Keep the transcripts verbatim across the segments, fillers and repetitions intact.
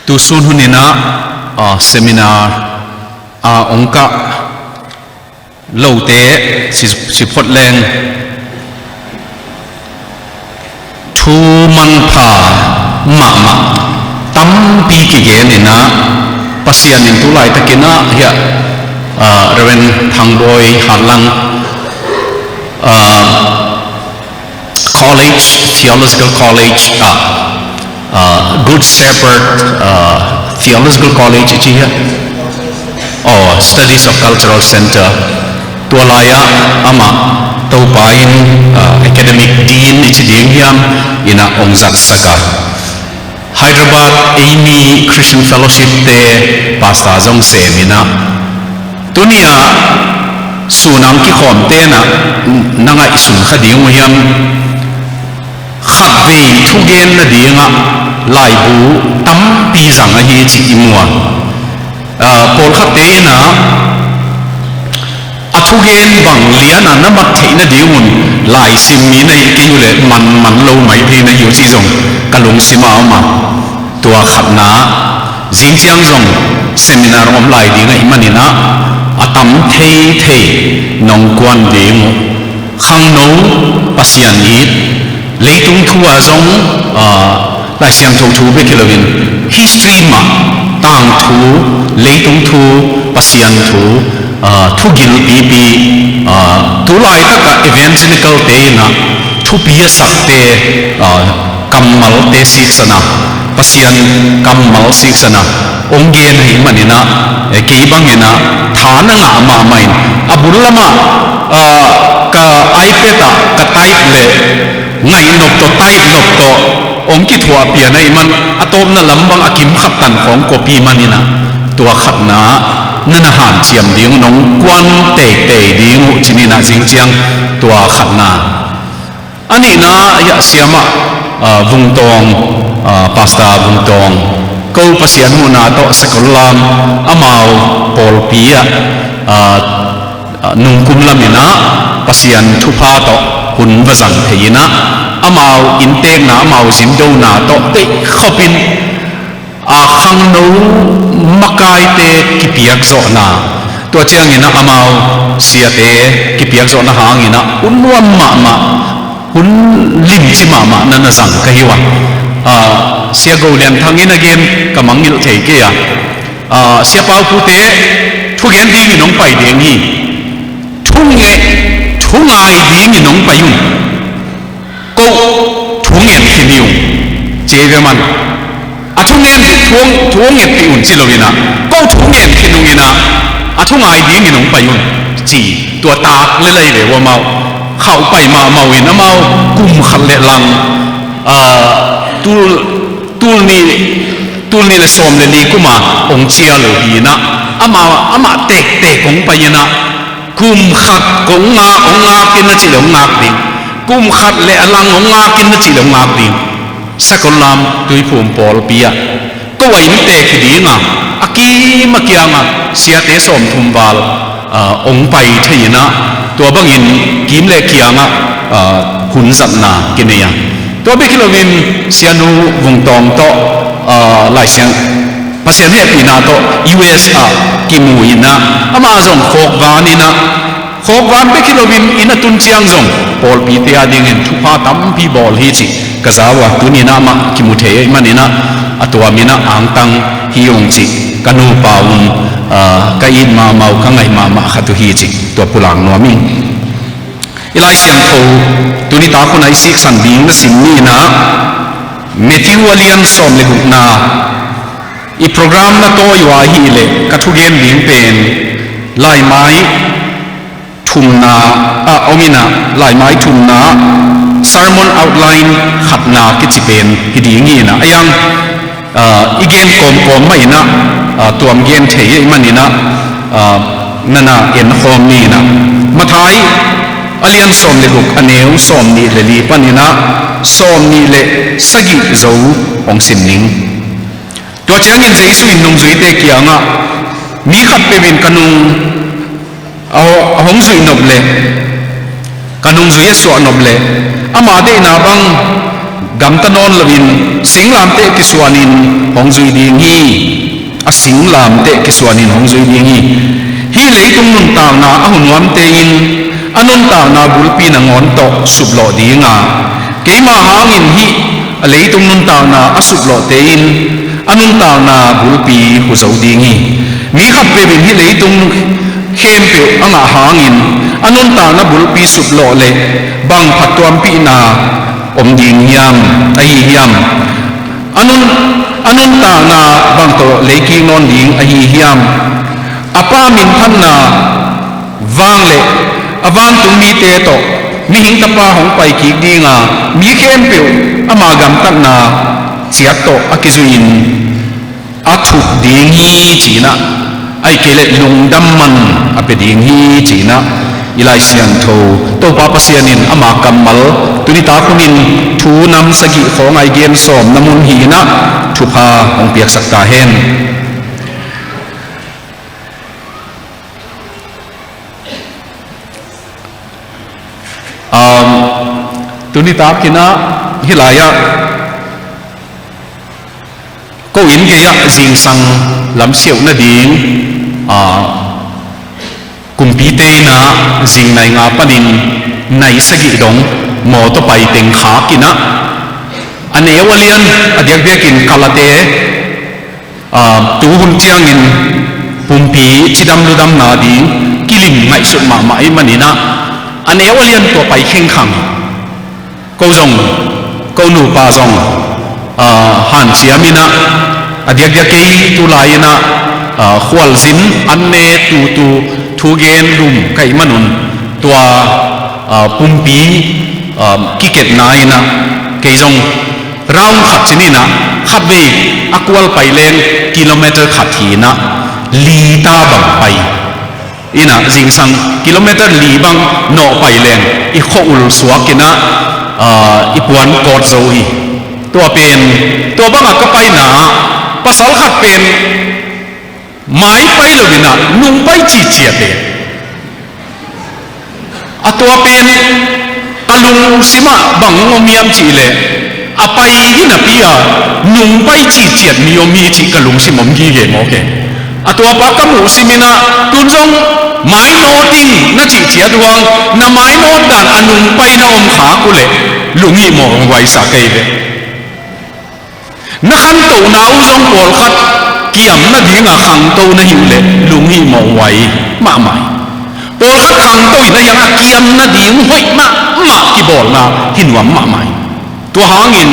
Tu sun hunin ah, ah, seminar, ah, ong kah lote si, si phot leng thu manpha mahmah tampi kigen in ah, Pasian in tu laitakin ah hiah, ah, Reverend Thangboi Hatlang, ah, College, Theological College, ah, ah, Good Shepherd, ah, Theological College i ci hiah, oh, Studies of Cultural Center. Tua lai-ah amah Topa in, ah, Academic Dean i ci ding hiam, in ah ong zatsak a, Hyderabad eimi Christian Fellowship te pastor zong sem in ah, tuni ah sun a ong kikhawmte in ah na ngaihsun kha ding uh hiam, khatvei thugen nading ah laibu tampi zang ahi cih i mu a. Ah, pawlkhatte in ah a thugen bang lian a na mat theih nadingun laisim mi na hi kei uh leh manman lo mai thei na hi uh cih zong ka lungsim ah om a. Tua khatna, zingciang zong seminar om lai ding ahih manin ah a tam theithei nong kuan ding uh. Khangno, Pasian it, leitung thu ah zong, ah, Lai Siangtho thu bek hi loin history mah, tangthu, leitung thu, Pasian thu, ah, thugil pipi, ah, tu laitak ah evangelical te in ah thupi a sakte, ah, kammalte siksan a, Pasian kammal siksan a ong gen ahih manin ah, eh, kei bangin ah tha na ngah mahmah in, a bul lamah, ah, ka iPad ah ka type leh ngaih nop tawh, type nop tawh ong kithuah pian ahih man a tawpna lam bang a kim khat tan khawng copy manin ah, tua khatna na na hanciam ding uh, nong kuan teitei ding uh ci-in ah zingciang tua khatna. A nihna ah hiah siamah, ah, Vung Tawng, ah, Pastor Vung Tawng, ko Pasian muhna tawh Sakollam amau pawlpi ah, ah, ah, nungkum lamin ah Pasian thupha tawh hun va zang thei in ah, amau inntekna, amau zindona tawh teih khopin, a, khangno makaite kipiakzawhna, tua ciangin ah amau siate kipiakzawhna hangin ah hun nuam mahmah, hun limci mahmah na na zang ka hi uh a. A, Sia Go Lian Thang in a gen ka mangngilh thei kei a, a, Sia Pau Pute thugen dingin hong pai ding hi. Thunge, thungai dingin hong pai un. Ko thu ngen khin hi ung, ci ei ve man. A thu ngen, thu, thu ngen khin un ci lo in ah, ko thu ngen khin ung in ah, a thungai dingin hong pai un, ci. Tua tak le lai ve uh amau. Khauh pai mahmah uh in amau kum khat le lang, ah, tul, tul nih, tul nih le sawm le li kum a ong cial uh hi in ah, amau, amah tektek ong pai in ah, kum khat kong ngak, ong ngak in na cih le ong ngak ding. Kum khat le a lang ong ngak in na cih le ong ngak ding. Sakollam Tuiphum pawlpi ah ko a inntek hi ding a, a kim a kiang ah siate sawmthum val, ah, ong pai thei in ah, tua bangin kim le kiang ah, ah, hun zatna kinei a. Tua bek hi loin Sianu Vung Tawng tawh, ah, Lai Siang Pasian hehpihna tawh U S ah kimu in ah, amah zong khawkvan in ah, khawkvan bek hi loin inn a tun ciang zong pawlpite a dingin thupha tampi bawl hi cih ka za uh a, tuni in ah amah kimu thei ahih manin ah a tuam in ah angtang hi ung cih ka nupa un, ah, ka it mahmah uh, ka ngaih mahmah khat uh hi cih tua pulak nuam ing. I Lai Siangtho tuni tak hun ah i siksan ding na sim ni in ah, Matthew a lian sawm le gukna, i program na tawi uh ahih leh ka thugen ding pen laimai thumna ah om in ah, laimai thumna sermon outline khatna kici pen hi ding hi in ah, a yang, ah, i gen kawmkawm mah in ah, ah, tuam gen thei ahih manin ah, ah, na na en khawm ni in ah. Matthai a lian sawm le guk, a neu sawm nih le li panin ah sawm nih le sagih zo hong sim ning. Tua ciangin Jesu in nungzuite kiangah, mi khatpeuh in ka nung a, a hong zuih nop leh, ka nungzui a suah nop leh, ama deihna bang gamta nawn loin singlamteh kisuanin hong zui ding hi. A singlamteh kisuanin hong zui ding hi. Hih leitung nuntakna a hu nuamte in a nuntakna bulpi nangawn tawh suplawh ding a, keima hangin hih a leitung nuntakna a suplawhte in a nuntakna bulpi hu zo ding hi. Mi khat peuh in hih leitung khempeuh a ngah hangin a nuntakna bulpi suplawh leh bang phattuampihna om ding hiam, ahi hiam? A nun, a nuntakna bang tawh leikik nawn ding ahi hiam? A Pa minphatna vang le a vantung mite tawh mihing tapa hong paikik ding a, mi khempeuh ama gamtatna ciat tawh a kizui-in a thuk ding hi ci-in ah, ahih kei leh lungdam man a pia ding hi ci-in ah, i Lai Siangtho Topa Pasian in ama kammal tuni tak hunin thu nam sagih khawng a i gen sawmna mun hi-in ah thupha hong piaksak ta hen. Um, tuni takin ah hih lai-ah ko inn gei-ah zingsang lamsiauh nading, ah, kumpite in ah zing nai nga panin nai sagih dong mawtaw pai teng khak in ah, a neu a lian a diakdiakin kalate, ah, tuhun ciangin pumpi cidam ludamna ding kilim ngaihsut mahmah ahih manin ah, a neu a lian tua pai khengkhang. Ko zong, ko nupa zong, ah, hanciam in ah, a diakdiak kei tulai in ah, ah, khualzin an ne tutu thugen lum ka hih manun tua, ah, pumpi, ah, kiketna in ah kei zong round khat ci-in ah, khatvei a kual pai leng kilometer khat hi-in ah, li ta bang pai in ah, zingsang kilometer li bang nawh pai leng i khua-ul suak in ah, ah, i puan kawt zo hi. Tua pen, tua bangah ka paina ah pasal khat pen mai pai lo in ah nung pai citciat e. A tua pen ka lungsim ah bang hong om hiam cih leh, a pai hi napi a nung pai citciat mi om hi cih ka lungsim om gige mawk e. A tua pa ka muhsim in ah, tun zong mai nawt ing na cih ciat uh hang, na mai nawt dan a nung pai na om khak uh leh lunghimawh hong huaisak ka hi ve. Na khantohna uh zong pawlkhat kiam nading a khangto na hi uh leh lunghimawh huai mahmah hi. Pawlkhat khangto in a hiang a kiam nading hoih mahmah kibawlna hi nuam mahmah hi. Tua hangin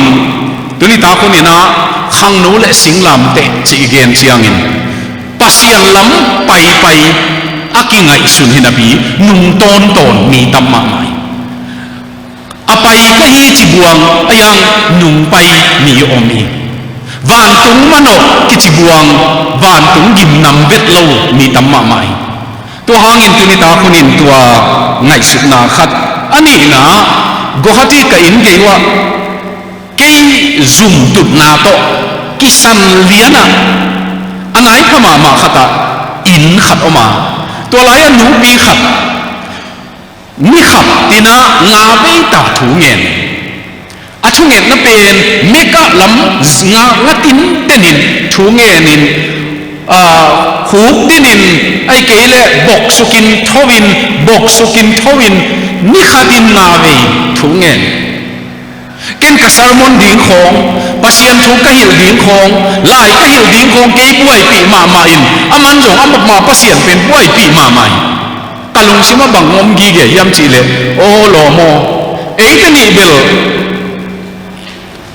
tuni tak hunin ah khangno le singlamteh cih i gen ciangin Pasian lam paipai a kingaihsun hi napi nung tawntawn mi tam mahmah hi. A pai ka hi ci buang a hiang nung pai mi om hi. Vantung manawh kici buang vantung gimnam vet lo mi tam mahmah hi. Tua hangin tuni tak hunin tua ngaihsutna khat, a nihna, Guwahati ka inn gei uh ah kei zumtutna tawh kisan lian ah a nai pha mahmah khat ah inn khat om a, tua lai-ah nupi khat ni khat in ah nga vei ta thu ngen. A thungetna pen mekah lam nga, nga tinten in thu ngen in, ah, khuk din in, ahih kei leh boksukin tho in, boksukin tho in, ni khat in nga vei thu ngen. Ken ka sermon ding khawng, Pasian thu ka hilh ding khawng, lai ka hilh ding khawng kei buaipih mahmah in, aman zong amah Pasian pen buaipih mahmah in, ka lungsim ah bang om gige hiam cih leh, aw lawm aw, eite nih bel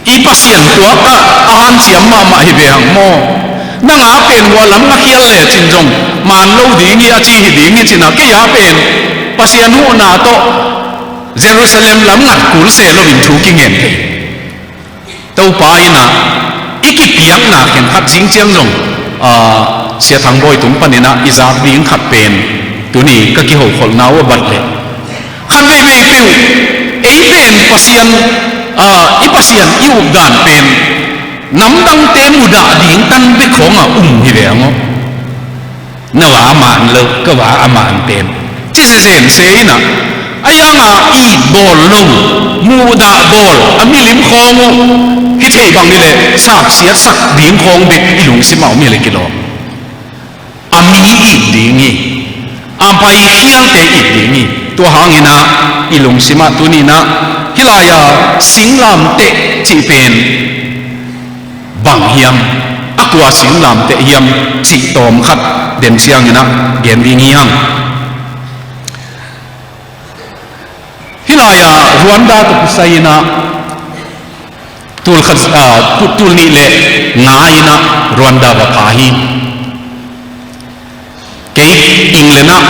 i Pasian tuak ah a hanciam mahmah hi ve hang maw. Nang a pen hua lam na khial lecin zong man lo ding hi a ci hi ding hi ci-in ah, kei a pen Pasian huhna tawh Jerusalem lam ngat kul se loin thu kingen thei. Topa in ah i kipiakna khen khat zing ciang zong, ah, Sia Thang Bawi tung panin ah i zak ding khat pen tuni ka kihokholhna uh a bat leh, khat veivei peuh ei pen Pasian, ah, i Pasian i updan pen namdangte mudah ding tan bek khawng ah um hi ve hang aw. Na va a man lo, ka va a man pen ci zenzen se in ah, A ianga it bawl lo, muhdah bawl, a milim khawng uh hih theih bang hi leh saksiatsak ding khawng bek i lungsim ah om hi leh kilawm. A mi it ding hi. A paikhialte it ding hi. Tua hangin ah i lungsim ah tuni-in ah hih lai-a singlamteh cih pen bang hiam, a kua singlamteh hiam cih tawm khat den ciangin ah gen ding hi hang. Hih lai-a Rwanda tawh kisai-in ah tul khat, ah, tul nih le nga-in ah Rwanda va pha hi. Kei England ah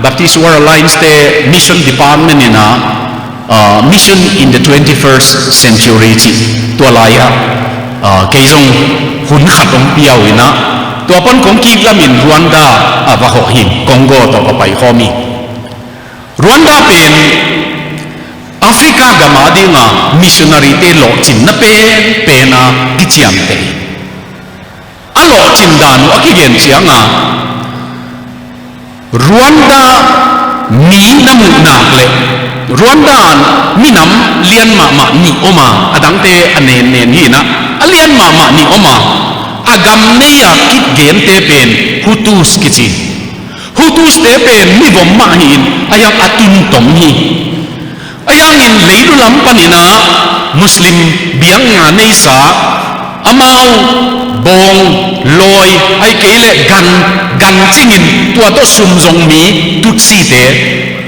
Baptist World Alliance te Mission Department in ah, ah, Mission in the twenty-first Century cih tua lai-ah, ah, kei zong hun khat hong pia uh in ah, tua pan kong kik lamin Rwanda ah va hawh hi, Congo tawh va paikhawm hi. Rwanda pen Africa gam a dinga missionary-te lawhcinna penpen a kiciamteh hi. A lawhcin dan uh a kigen cianga Rwanda mi na muh nak leh Rwanda ah minam lian mahmah nih om a, a dangte a nennen hi-in ah, a lian mahmah nih om a, a gam nei-a kigente pen Hutus kici. Hutus-te pen mivom mah hi-in a iang a tuntom hi. A iangin leilu lam panin ah Muslim biakna neisa, amau bawng, lawi, ahih kei leh gan, gan cingin tua tawh sum zong mi Tutsi-te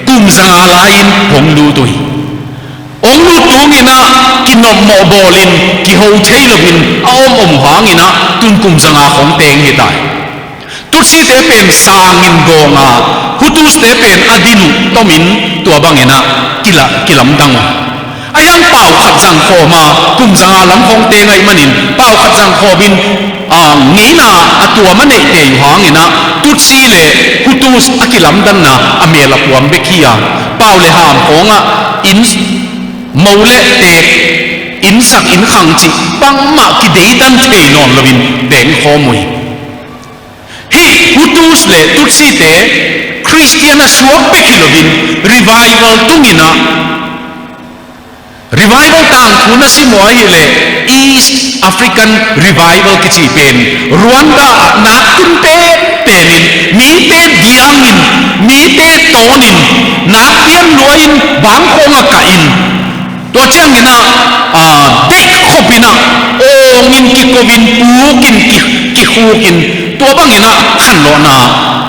kum zanga lai-in hong lut uh hi. Hong lut tungin ah kinopmawh bawlin kiho thei loin a om om hangin ah tun kum zanga khawng teng hi ta hi. Tutsi-te pen sangin gawng a, Hutus-te pen a din uh tomin tua bangin ah kila, kilamdang uh. A iang pau khat zang khawm a, kum zanga lam khawng teng ahih manin pau khat zang khawmin, a, ngeina a tuam a neih tei uh hangin ah Tutsi le Hutus a kilamdanna a mel a puam bek hi a, pau le ham khawngah inn, mo le teek, innsak innkhang cih bangmah kideidan thei nawn loin teng khawm uh hi. Hih Hutus le Tutsi-te Khristian a suak bek hi loin revival tungin ah, revival tangthu na sim uh ahih leh East African Revival kici pen Rwanda ah nak tun penpenin mite biangin, mite tawnin, nak pian lua-in bang khawngah kahin, tua ciangin ah, ah, deih khopin ah awngin kikovin, pukin ki, kikhukin, tua bangin ah khanlawhna,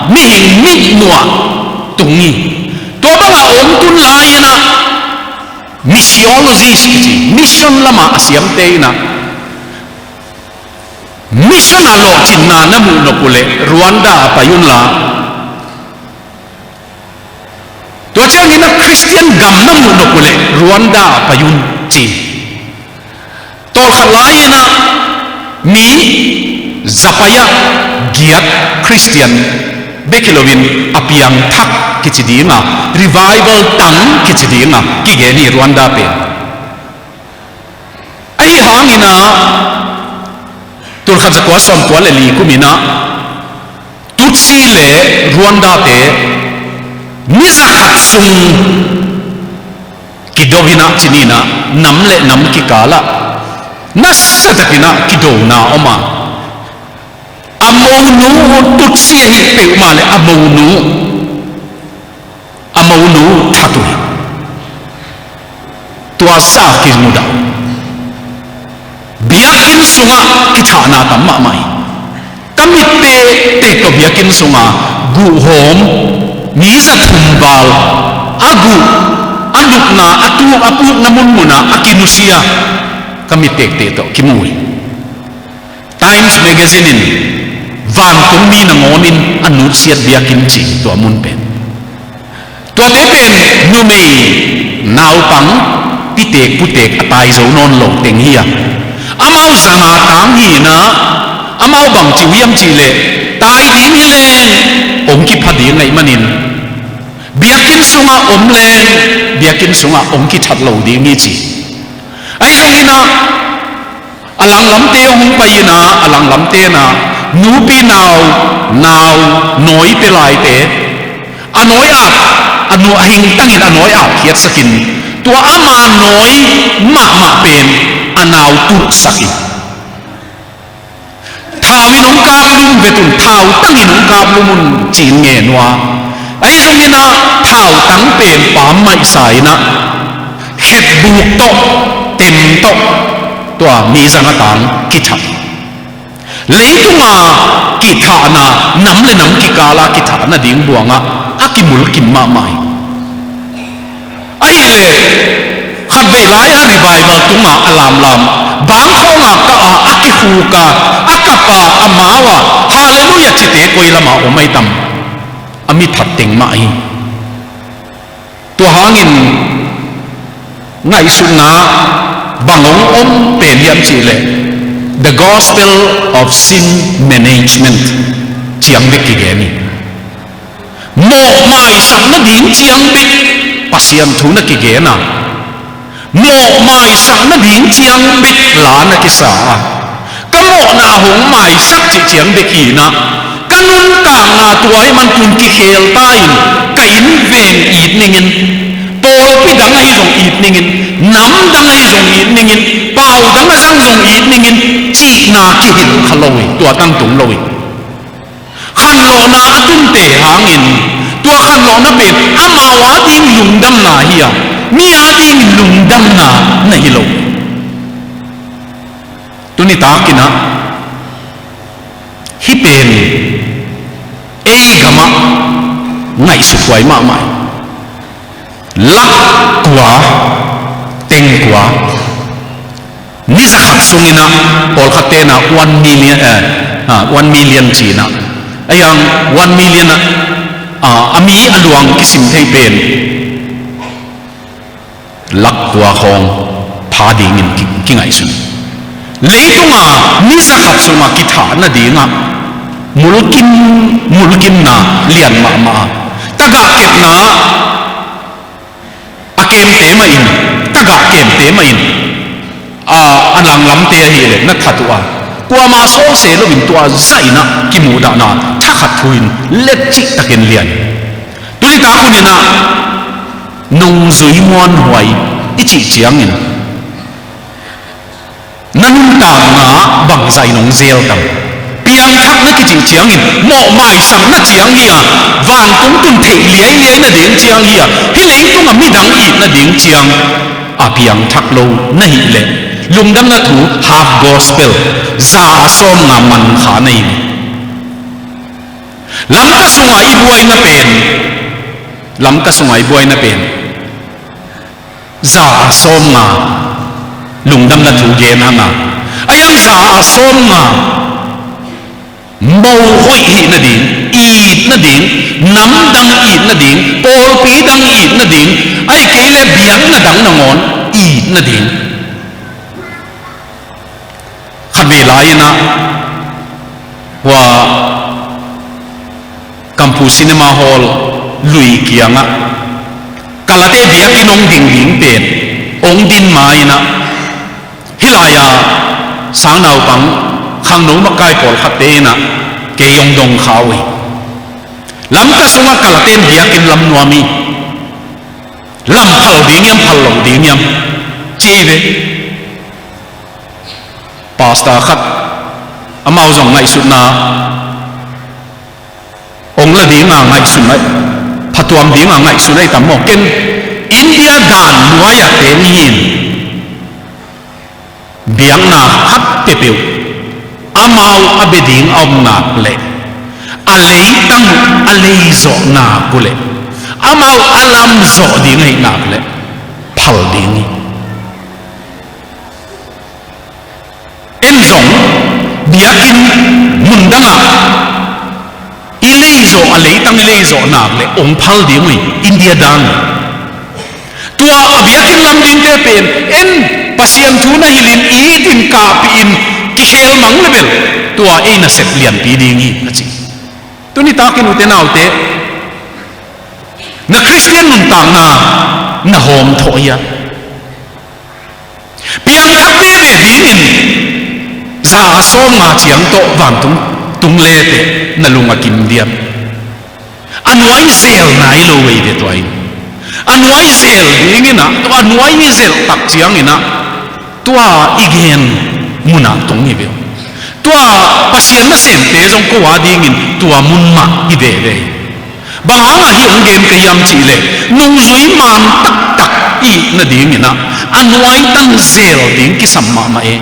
mihing mitmuh tung hi. Tua bangah awng tun lai-in ah missiologist kici, mission lamah a siamte in ah mission a lawhcinna na muh nop uh leh Rwanda ah pai unla, tua ciangin ah Khristian gam na muh nop uh leh Rwanda ah pai un ci. Tawlkhat lai-in ah mi zapai ah giat Khristian bek hi loin a piangthak kici dinga, revival tang kici dinga kigen hi Rwanda pen. Ahi hangin ah, tulkhat zakua sawmkua le li kumin ah, Tutsi le Rwanda-te mi zakhat sung kido in ah, ci ni in ah, nam le nam kikal ah nasatakin ah kidona om a, a monu uh Tutsi ahi peuhmah le a monu, a monu that uh hi. Tua sa kimudah. Biakinn sungah kithahna tam mahmah hi. Ka mitte teh tawh biakinn sungah guhhawm mi za thum val, a guh, a lupna, a tuk, a pukna munmunah a kinusia ka mit teh tawh kimu hi. Times Magazine in vantung mi nangawnin a nutsiat biakinn ci tua mun pen. Tuate pen numei naupang, pitek putek a tai zo nawn lo teng hi a, amau zanga tang hi in ah, amau bang ci uh hiam cih leh, tai ding hi leng hong kipha ding ahih manin, biakinn sungah om leng biakinn sungah hong kithat lo ding hi ci. Ahi zongin ah, a langlamte hong pai in ah, a langlamte in ah, nupi nau, nau, nawi pia laite, a nawi at, a nu a hingtangin a nawi aukhiatsakin, tua ama nawi mahmah pen a nau tulhsakin, thau in hong kaplum vetun, thau tangin hong kaplum un ci-in ngen uh a, ahi zongin ah thau tang pen pam maihsa in ah khetbuk tawh, tem tawh, tua mizang a tang kithah. Leitunga kithahna, nam le nam kikala kithahna ding buangah a kimulkim mahmah hi. Ahileh khatvei lai-a revival tungah a lamlam, bangkhawnga kah a, a kikhuka, a kapa, a mau a Halleluiah cite koi lamah om ahi tam? A mithat teng mah hi. Tua hangin ngaihsutna bang hong om pen hiam cihleh, The Gospel of Sin Management ciang bek kigen hi. Mawh maisak nading ciang bek Pasian thu na kigen a, mawh maisak nading ciang bek la na kisa a, ka mawhna hong maisak cih ciang bek hi in ah, ka nuntakna tua ahih man tun kikhel ta in, ka inn veng it ningin, pawlpi dang ahi zong it ningin, nam dang ahi zong it ningin, pau dang a zang zong it ningin, cihna kihilh kha lo hi, tua tang tung lo hi. Khanlawhna a tunte hangin, tua khanlawhna pen amau ading lungdamna hi a, mi adingin lungdamna na hi lo. Tuni takin ah hih pen ei gamah ngaihsuthuai mahmah hi. Lak kua, teng kua, ni zakhat sungin ah, pawlkhat ten ah one million, eh, ah, one million ci-in ah, ahi hang one million ah, ah, a mi a luang kisim thei pen lak kua khawng pha dingin ki, kingaihsun. Leitunga ni zakhat sungah kithah nadingah mulkim, mulkimna lian mahmah a, tagah kepna a kemte mahin, tagah kemte mahin, a, a langlamte ahileh na that uh a, kuamah sawlse loin tua zahin ah kimuhdahna thakhat thu-in letcih takin lian. Tuni tak hunin ah nungzui muanhuai i cih ciangin, na nuntakna ah bangzah in hong zel tam? Piangthak na kicih ciangin mawh maisak na ciang hi a, vantung tun theih liailiai nading ciang hi a, hih leitung a midang it nading ciang a piangthak lo na hih leh, lungdamna thu half gospel, za a sawmnga man kha na hi. Lamka sunga i buaina pen, Lamka sunga i buaina pen za a sawmnga, lungdamna thu gen hanga, ahi hang za a sawmnga mo hoih hih nading, it nading, namdang it nading, pawlpi dang it nading, ahih kei leh biakna dang nangawn it nading. Khatvei lai-in ah hua Kamphu Cinema Hall lui kiangah kalate biakinn hong ding ding pen hong din ma-in ah, hih lai-a sang naupang khangno makai pawlkhatte in ah kei hong dong kha uh hi. Lamka sungah kalate in biakinn lam nuam hi. Lam phal ding hiam, phal lo ding hiam ci hi ve. Pastor khat, amau zong ngaihsutna hong la dinga ngaihsun ahi, phatuam dinga ngaihsun ahi tam maw? Ken India dan nuai-ah teng hi-in, biakna khat peuhpeuh amau a bia ding a om nak leh, a leitang uh a lei zawh nak uh leh, amau a lam zawh ding ahih nak leh phal ding hi. En zong biakinn mun dangah i leizawh, a leitang i leizawh nak leh hong phal ding uh hi, India dan. Tua a biakinn lam dingte pen en, Pasian thu na hilhin, itin kahpihin, kikhel mang le bel tua ei nasep lianpi ding hi, a ci. Tuni takin ute naute, na Khristian nuntakna na hawm thawh hia? Piangthak veve dingin za a sawmnga ciang tawh vantung tung leteh na lung a kim diam? A nuai zel nai lo veve tua in. A nuai zel dinginah, tua a nuai i zelh tak cianginah, tua i gen munah tung hi ve. Tua Pasian nasemte zong ko a dingin tua mun mah hi veve hi. Bang hangah hih hong gen ka hiam cihleh, nungzui man taktak i hih nadinginah a nuai tan zel ding kisam mahmah e.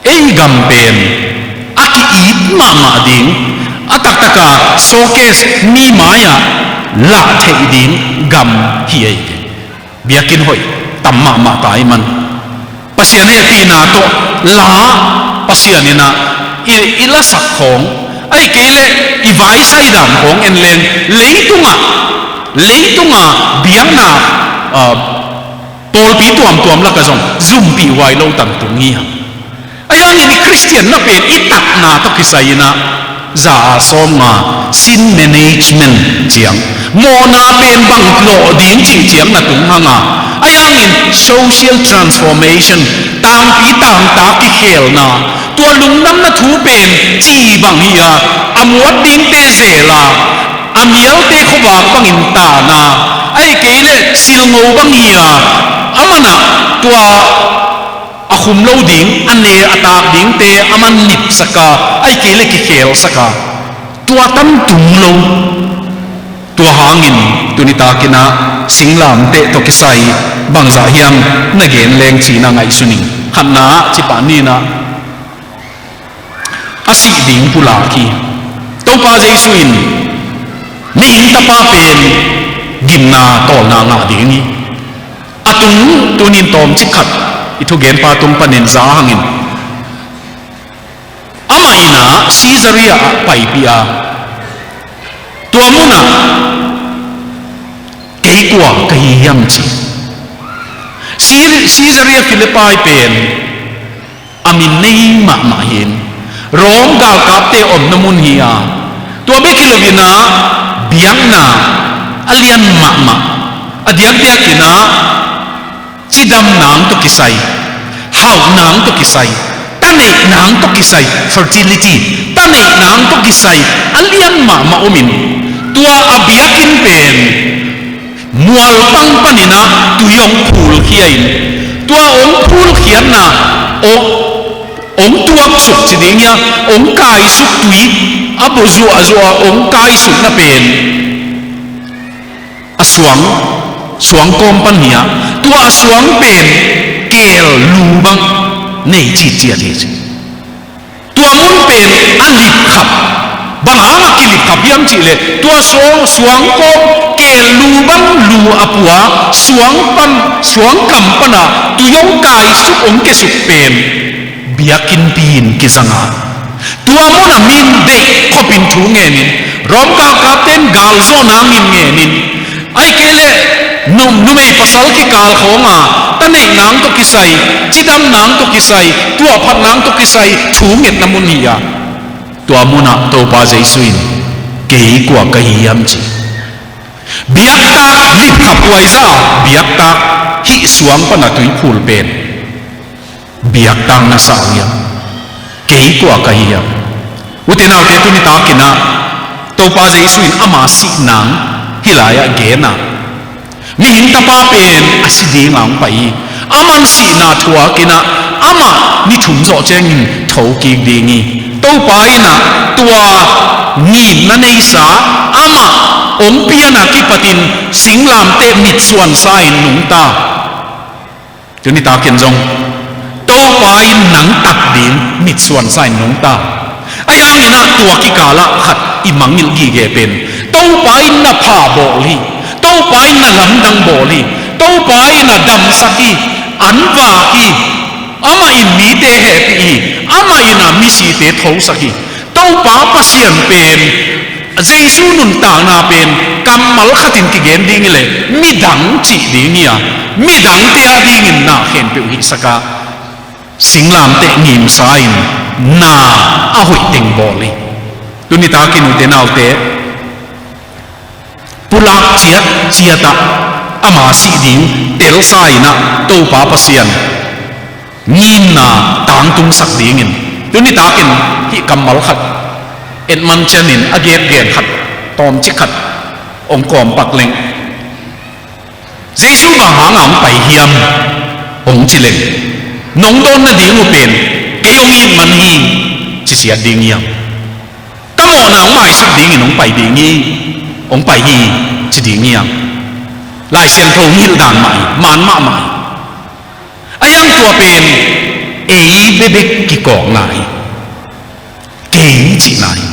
Ei gam pen a ki-it mahmah ding, a taktaka showcase mi mai-ah lah theih ding gam hi ei. Biakinn hoih tam mahmah ta i man. Pasian hehpihna tawh la, Pasian inah i, i lasak khawng, ahih kei leh i vaisai dan khawng en leng, leitungah, leitungah biakna, ah, pawlpi tuamtuam lakah zong zumpih huai lo tan tung hi hang. Ahi hangin i Khristian na pen i takna tawh kisai inah za a sawm nga, sin management ciang, mawhna pen bang lawh ding cih ciang na tung hang a, ahi hangin social transformation, tangpi tangta kikhelna, tua lungdamna thu pen ci bang hi a, a muat dingte zel a, a mialte khuavak bangin tana, ahih kei leh silngo bang hi a, a manah tua a khum lo ding, a ne a tak dingte a man nipsak a, ahih kei leh kikhelsak a, tua tan tung lo. Tua hangin tuni takinah singlamteh tawh kisai bangzah hiam na gen leng ci-in a ngaihsun ing. Khatna ah, ci pah ni inah, a sih ding pulak hi. Topa Jesu in mihing tapa pen gimna tawlna ngah ding hi. A tung tunin tawmcik khat i thugenpa tung panin za hangin, amah inah Caesarea ah paipih a, tua munah kei kua ka hi hiam ci. Caesarea Philippi pen a min nei mahmah hi-in, Rom galkapte omna mun hi a, tua bek hi loinah biakna a lian mahmah, a diakdiakinah cidam nang tawh kisai, hauh nang tawh kisai, taneih nang tawh kisai, fertility, taneih nang tawh kisai a lian mahmah omin, tua a biakinn pen mualpang paninah tui hong phulkhia in, tua hong phulkhiatna, hong, hong tuaksuk ci ding hia, hong kaisuk tui, a bu zuahzuah hong kaisukna pen a suang, suang kawm pan hi a, tua a suang pen keel lu bang nei citciat hi ci. Tua mun pen a lipkhap. Bang hangah kilipkhap hiam cihleh, tua suang, suang kawm, keel lu bang lu a pua, suang pan, suang kam pana tui hong kaisuk hong kiasuk pen biakinnpi in kizang a, tua munah mi in deih khopin thu ngenin, Rom galkapte in galzawh nangin ngenin, ahih kei leh nu, numei pasal kikal khawnga taneih nang tawh kisai, cidam nang tawh kisai, tuahphat nang tawh kisai thu ngetna mun hi a, tua munah Topa Jesu in, kei kua ka hi hiam ci. Biaktak lipkhap huai zah, biaktak hih suang pana tuiphul pen biaktak na sa uh hiam? Kei kua ka hi hiam? Ute naute, tuni takinah Topa Jesu in ama sih nang hih lai-ah gen a, mihing tapa pen a si dinga hong pai hi. Aman sihna thuakinah amah ni thum zawh ciangin thokik ding hi. Topa innah tua ngimna neisa amah hong piana kipatin singlamteh mitsuansa in nungta. Tuni takin zong Topa in nang tak ding mitsuansa in nungta. Ahi hanginah tua kikalah khat i mangngilh gige pen Topa in na pha bawl hi. Topa in na lamdang bawl hi. Topa in na damsak hi. An vak hi. Amah in mite hehpih hi. Amah in a misite thosak hi. Topa Pasian pen, Jesu nuntakna pen kammal khatin kigen ding hileh midang cih ding hi a, midangte a dingin na khempeuh hihsak a, singlamteh ngimsa in na a hoih teng bawl hi. Tuni takin ute naute, pulak ciatciatah ama sih ding telsa inah Topa Pasian ngimna tangtungsak dingin, tuni takin hih kammal khat etman cianin a gep gen khat, tawmcik khat hong kawmpak leng. Jesu bang hangah hong pai hiam hong ci leng, nong dawn nading uh pen kei hong it man hi, ci siat ding hiam? Ka mawhna hong maisak dingin hong pai ding hi, hong pai hi, ci ding hiam? Lai Siangtho hong hilh dan mah hi, man mahmah hi. A hiang tua pen ei bekbek kikawkna hi. Kei cihna hi.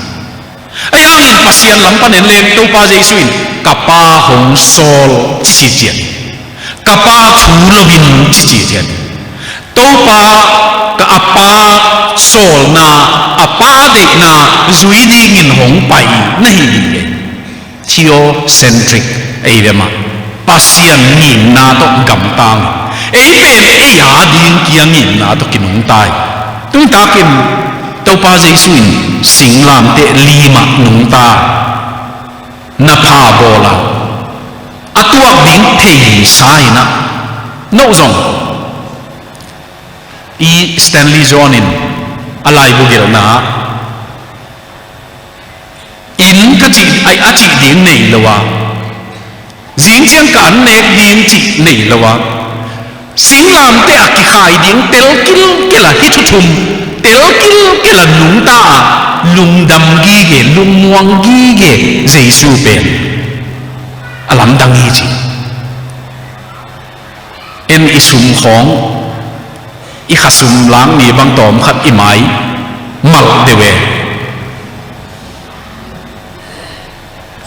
A hiangin Pasian lam pan en leng Topa Jesu in ka Pa hong sawl ci ciat hi. Ka Pa thu loin ci ciat hi. Topa ka a Pa sawlna, a Pa deihna zui dingin hong pai na hi hi. Theocentric, ei ve mah, Pasian ngimna tawh gamtang. Ei pen ei a ding kia ngimna tawh kinungta hi. Tungtakin Topa Jesu in singlamteh limah nungta, na pha bawl a, a tuak ding theisa in ah, no zong i Stanley Jones in a laibu gelhna ah, inn ka cih, a, a cih ding nei lo a, zing ciang ka an nek ding cih nei lo a, singlamteh a kikhai ding tel kilkel a hi thuthum, tel kilkel a nungta a, lungdam gige, lungmuang gige Jesu pen a lamdang hi ci. En i sum khawng, i khasum lang ni bang tawm khat i mai malh deuh e.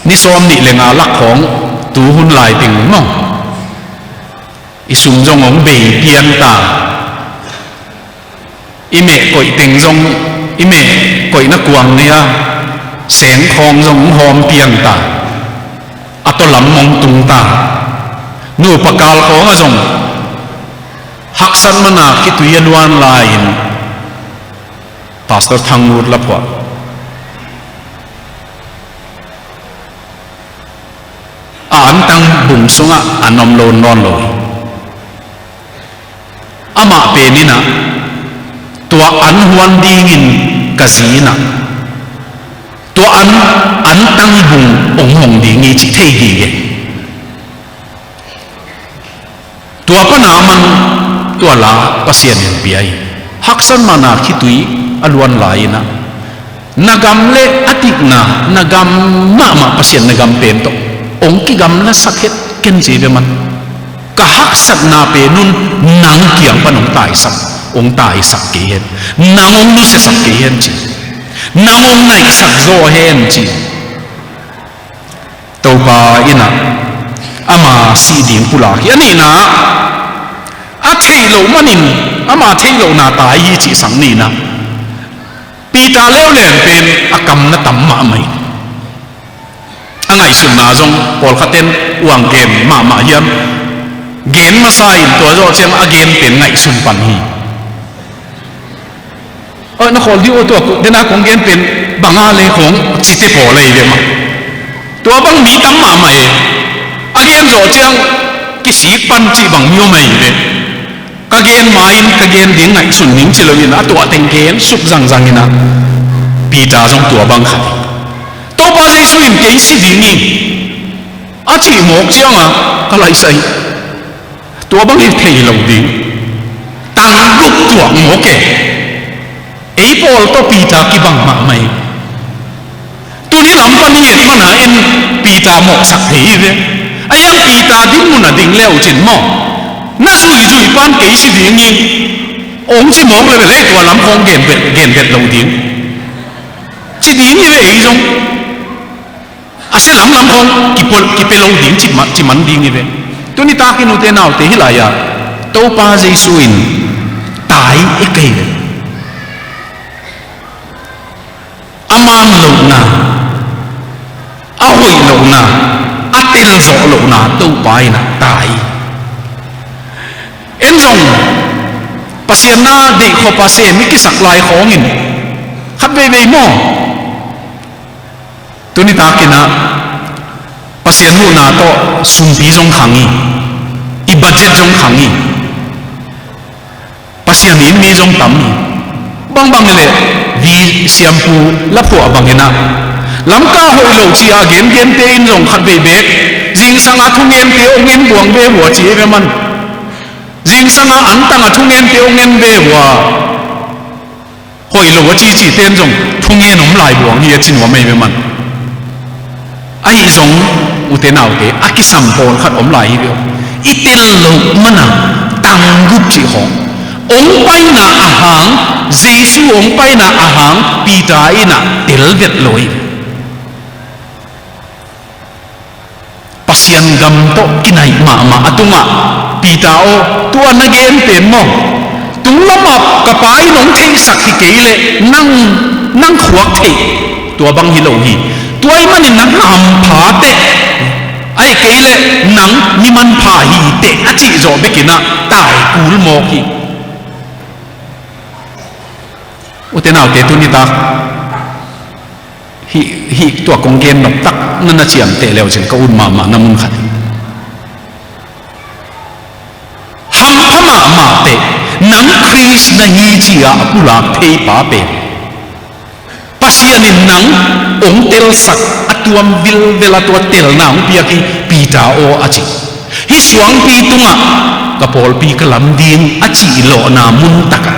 Ni sawm nih le nga lak khawng tu hun lai teng maw, i sum zong hong bei pian ta. I meh koih teng zong, i meh koihna kuang nei a, seng khawng zong hong hawm pian ta. A tawlam hong tung ta. Nupa kal khawng ah zong haksat man a khitui a luan lai-in Pastor Thang Ngut la phuah. A antang bung sungah an om lo nawn lo hi. Amah pen in ah, tua an huan dingin ka zi in ah, tua an, antang bung hong hong ding hi cih thei gige. Tua pan a man, tua la Pasian in pia hi. Haksat man a khitui a luan lai-in ah, na gam le a dikna, na gam mahmah Pasian na gam pen tawh hong kigamlasak het ken ci ve man. Ka haksatna pen un nang kiang pan hong taisak, hong taisak kei hen. Nang hong nusiasak kei hen ci. Nang hong ngaihsak zaw hen ci. Topa in ah ama sih ding pulak hi. A nihna, a theih loh manin ama theih lohna tai hi cihsak nihna. Peter leuleu pen a kamna tam mahmah hi. A ngaihsutna zong pawlkhat in uang gen mahmah hiam? Gen masa in tua zawh ciang a gen pen ngaihsun pan hi. Oi, na khawl dih uh, tua kut dena kong gen pen banga le kong cite pawl ahi ve mah. Tua bang mi tam mahmah e. A gen zawh ciang kisik pan cih bang mi om ahi ve. Ka gen ma-in ka gen ding ngaihsun ning ci loin a tuah teng gen suk zangzang in ah, Peter zong tua bang khat hi. Topa Jesu in kei si ding hi, a cih mawk ciangah ka laisai. Tua bang hi thei lo ding. Tanggup tuak mawk e. Ei pawl tawh Peter kibang mahmah hi. Tuni lam pan i et mana en Peter mawhsak thei hi ve. A hiang Peter ding munah ding leucin maw, na zuizui pan kei si ding hi, hong ci mawk le ve le tua lam khawng gen vet, gen vet lo ding. Ci ding hi ve ei zong. A sia lamlam khawng kipol, kipia lo ding ci man, ci man ding hi ve. Tuni takin ute naute hih lai-ah Topa Jesu in tai i kei ve. A man lohna, a hoih lohna, a tel zawh lohna Topa in ah tai. En zong Pasian na deih khop a sem i kisak lai khawngin khat veivei maw? Tuni takin ah Pasian muhna tawh sumpi zong khang hi. I budget zong khang hi. Pasian in mi zong tam hi. Bangbang hi leh, vi siampu la phuah bangin ah, Lamka hoih lo ci-a gengente in zong khat vei beek, zi Zingsang a thungente hong en buang ve vua ci hi ve man. Zingsang a antang a thungente hong en ve vua. Hoih lo a cici ten zong thungen om lai buang hi a ci nuam ahi ve man. Ahi zong ute naute a kisam pawlkhat om lai hi ve aw. I tel loh mana tanggup cih khawng, ong paina a hang, Jesu ong paina a hang Peter in a tel vet lo hi. Pasian gam tawh kinaih mahmah a tungah, Peter aw, tua na gen pen maw, tung lamah ka Pa in hong theihsak hi kei leh nang, nang khuak theih tua bang hi lo hi. Tua ahih manin nang hampha teh, ahih kei leh nang mi manpha hi teh a cih zawh bekin ah taikul mawk hi. Ute naute, tuni tak hih, hih tua kong gen nop tak na na ciamteh le uh cin ka ut mahmah na mun khat hi. Hampha mahmah teh nang Khrist na hi ci-a a pulak thei pa pen Pasian in nang ong telsak a tuam vilvel a tua telna ong piak hi Peter aw a ci. Hih suangpi tungah ka pawlpi ka lam ding a cih lawhna mun takah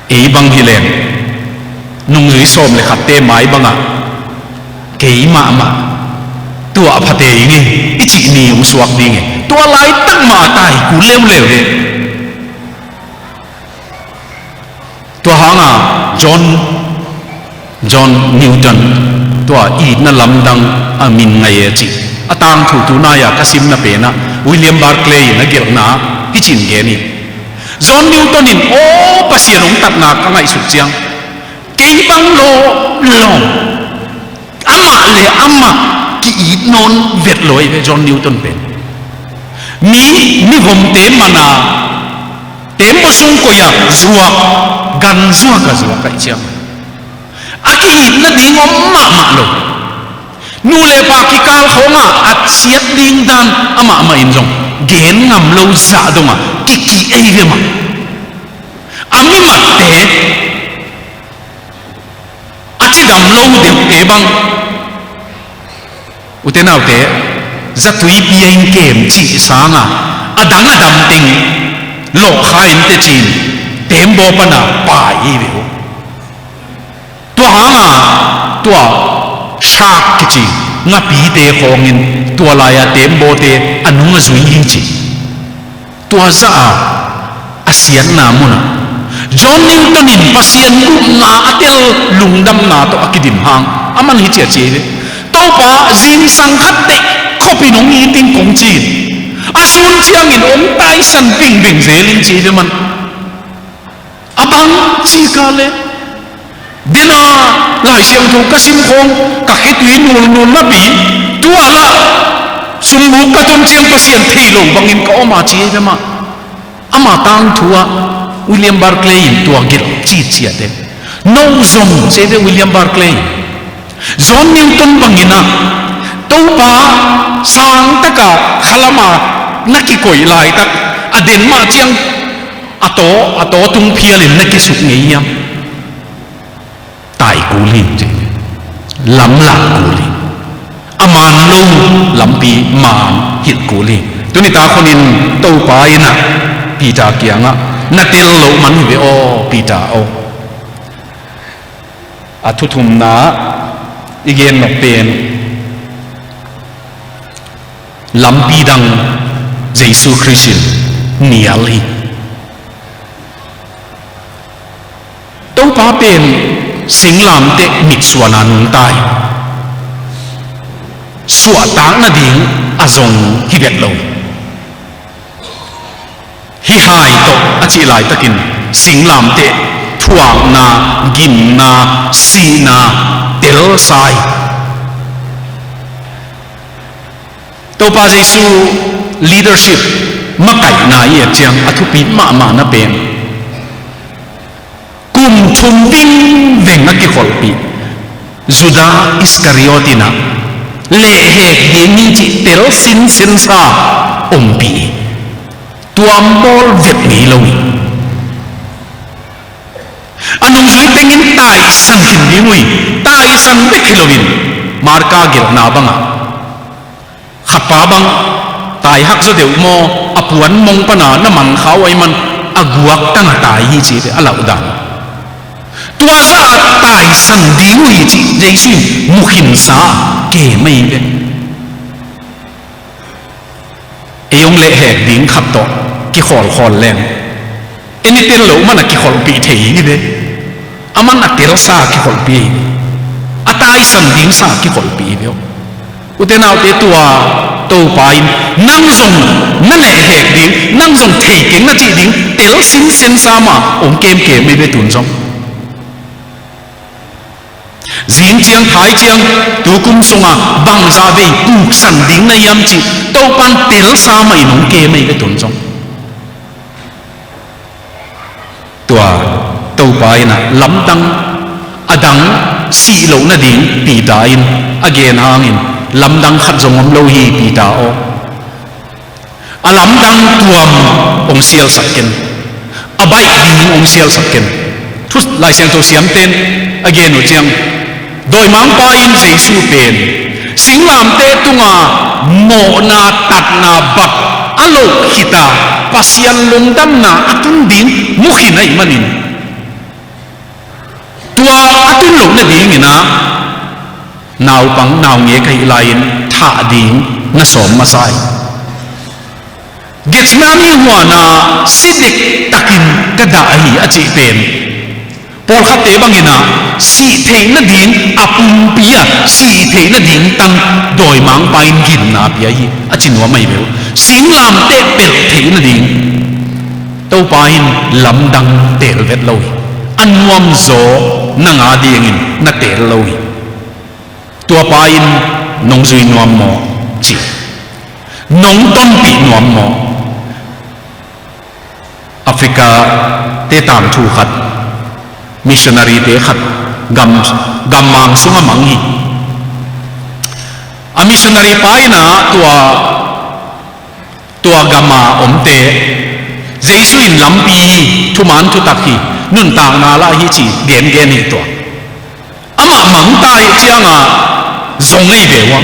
ei bang hi leng nungzui sawm le khatte mai bangah kei mahmah tuah phate ing e i cih ni ong suak ding e. Tua laitak mah a taikul leuleu hi. Tua hanga John, John Newton tua itna lamdang a min ngai e cih a tangthu tunai-a ka simna penah William Barclay in a gelhna hicin gen hi. John Newton in aw Pasian hong tatna ka ngaihsut ciang kei bang lawm lawm amah le amah ki-it nawn vet lo ahi ve John Newton pen. Mi, mivomte mana tembaw sung koi-a zuak, gan zuak a zuak ahih ciang a ki-it nading om mahmah lo. Nu le pa kikal khawngah a siat ding dan amah mah in zong gen ngam lo zah dongah kikih ei ve mah. A mimatte a cidam lo deuhte bang ute naute, zatuipi a in kem cih sanga a dang a dam teng lawhkha in tecin tembaw pana pai hi ve uh. Tua hanga tua shark kici ngapite khawngin tua lai-a tembawte a nung a zui hi ci. Tua zah a a siatna munah John Newton in Pasian gupna a tel lungdamna tawh a kidim hang aman hici a ci hi ve. Topa, zingsang khat teh khopin hong it ing kong ci in a sun ciangin hong taisan bingbing zel in ci hi ve man. A bang cih ka le dena Lai Siangtho ka sim khawng ka khitui nulnul napi tua lah sumbuk ka tun ciang Pasian thei lo bangin ka om a ci hi ve mah. Ama tangthu ah William Barclay in tua gelh citciat e. No zong ci hi ve William Barclay in John Newton bangin ah Topa sang taka khalama na kikoih laitak a den mah ciang a taw, a taw tung phialin na kisuk ngei hiam? Tai kul hi, ci. Lamlak kul hi. A man lo lampi man hilh kul hi. Tuni tak hunin Topa in ah Peter kiangah na tel loh man hi ve aw Peter aw. A thuthumna i gen nok pen lampi dang Jesu Khrist in nial hi. Topa pen singlamteh mitsuana nungta hi. Suahtak nading a zong hi vet lo. Hih hai tawh a cih laitakin singlamteh thuakna, gimna, sihna telsa hi. Topa Jesu leadership makaihna i et ciang a thupi mahmahna pen kum thum vingveng a kikholhpih Judah Iskariot in ah lehhek ding hi cih tel sinsensa ompih hi. Tuam bawl vet ngei lo hi. A nungzui tengin taisan khin ding uh hi. Taisan bek hi loin Marka gelhna bangah Khatpa bang tai hak zaw deuh maw, a puan mong pana na man kha uh ahih man a guak tang a tai hi ci ve, a lauh dan. Tua zah a taisan ding uh hi cih Jesu in mukhinsa a kem ahi ve. Ei hong lehhek ding khat tawh kikhawlkhawl leng, en i tel loh man a kikholhpih thei hi ve. A man a telsa a kikholhpih hi ve. A taisan dingsa a kikholhpih hi ve aw. Ute naute, tua Topa in nang zong na lehhek ding, nang zong thei keng na cih ding tel sinsen sa mah hong kemkem hi ve tun zong. Zing ciang, thai ciang, tukum sungah bangzah vei puksan ding na hiam cih Topa in telsa mah in hong kem hi ve tun zong. Tua Topa in ah lamdang, a dang sih loh nading Peter in a gen hangin, lamdang khat zong om lo hi Peter aw. A lamdang tuam hong sialsak ken, a baih ding hong sialsak ken. Thu Lai Siangtho siamten a gen uh ciang, dawimangpa in Jesu pen singlamteh tunga mawhna, tatna bak a loh khita Pasian lungdamna a tun ding mukhin ahih manin, tua a tun loh nadingin ah naupang naungek ahih lai-in thah ding na sawm masa hi. Gethsemane huan ah si dektakin ka dah hi a cih pen, pawlkhatte bangin ah sih theih nading a pumpi ah sih theih nading tang dawimangpa in ginna pia hi a ci nuam ahi ve uh. Singlamteh pelh theih nading Topa in lamdang teel vet lo hi. A nuamzaw nang a dingin na teel lo hi. Tuapa in nong zui nuam maw ci, nong tonpih nuam maw? Africa te tangthu khat, missionary te khat, gam, gammang sungah mang hi. A missionary pa in ah tua, tua gama omte Jesu in lampi hi, thuman thutak hi, nuntakna lah hi ci gengen hi tua. Amah mangta hi ciangah zong ahi ve ua.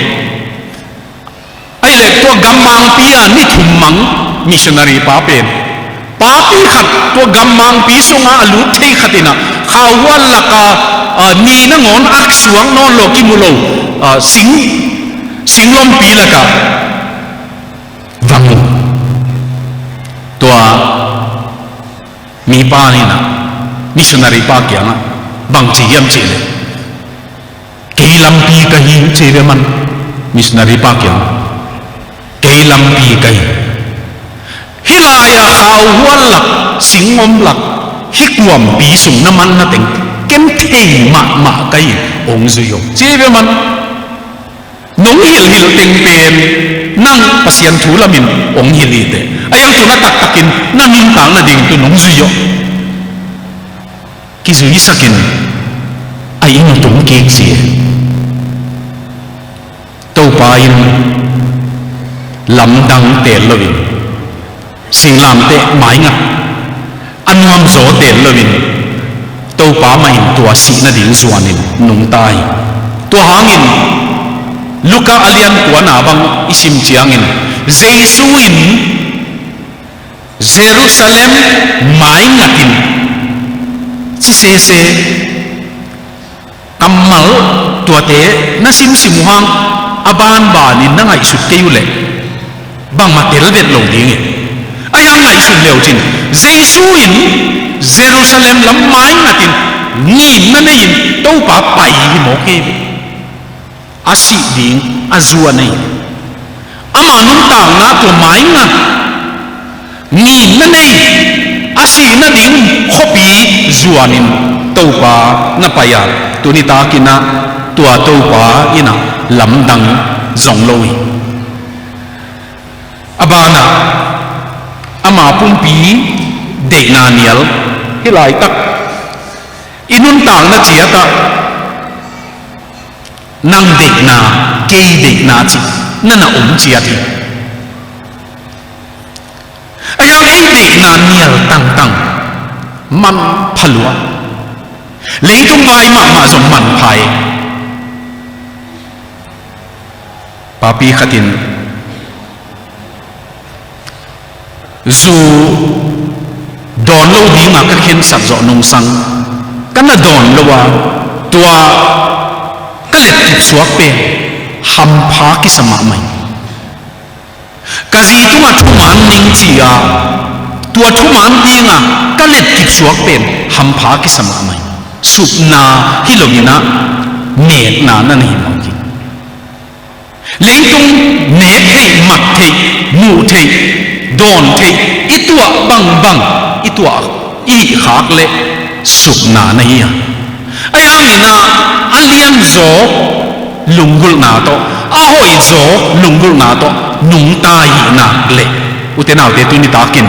Ahih leh tua gammangpi ah ni thum mang missionary pa pen, papi khat tua gammangpi sungah a lut thei khat in ah khauhual lakah, ah, ni nangawn ak suak nawn lo, kimu lo, ah, sing, singlompi lakah vang uh. Tua mipa in ah missionary pa kiangah bang ci hiam cih leh, kei lampi ka hi ci ve man, missionary pa kiangah, kei lampi ka hi. Hih lai-ah khauhual lak, singom lak, hih kuampi sung na man na teng ken thei mahmah ka hi, hong zui aw ci ve man. Nong hilhhilh teng pen nang Pasian thu lamin hong hilh hi teh, a hiang tun a taktakin na nuntak nading tun hong zui aw. Kizuisakin a inn uh tung kik ci. Topa in lamdang teel loin, singlamteh maingat a nuamzaw teel loin, Topa mah in tua sih nading zuanin nungta hi. Tua hangin Luka a lian kuana bang i sim ciangin, Jesu in Jerusalem maingatin ci sese, kammal tuate na simsim uh hang a banbanin na ngaihsut kei uhleh bangmah tel vet lo ding hi. A hiang ngaihsut leucin Jesu in Jerusalem lam maingatin ngimna nei-in Topa pai hi mawk hi ve. A sih ding a zuan ahi. Ama nuntakna tua maingat ngimna nei, a sih nading khuapi zuanin Topa na pai a, tuni takin ah tua Topa in ah lamdang zong lo hi. A banah ama pumpi deihna nial, hih laitak i nuntakna ciatah nang deihna, kei deihna cih na na om ciat hi. A hiang ei deihna nial tangtang manpha lua, leitung vai mahmah zong manpha hi. Papi khatin Zu dawn lo dingah ka khensat zawh nungsang ka na dawn lo a, tua ka letkip suak pen hampha kisa mahmah hi. Ka zi tungah thuman ning ci-a, tua thuman dingah ka letkip suak pen hampha kisa mahmah hi. Supna hi lo-in ah, metna na na hi mawk hi. Leitung nek theih, mat theih, muh theih, dawn theih, i tuah bangbang, i tuah, i hih khak leh supna na hi a. Ahi hangin ah, a lianzaw lunggulhna tawh, a hoihzaw lunggulhna tawh nungta hihna leh, ute naute, tuni takin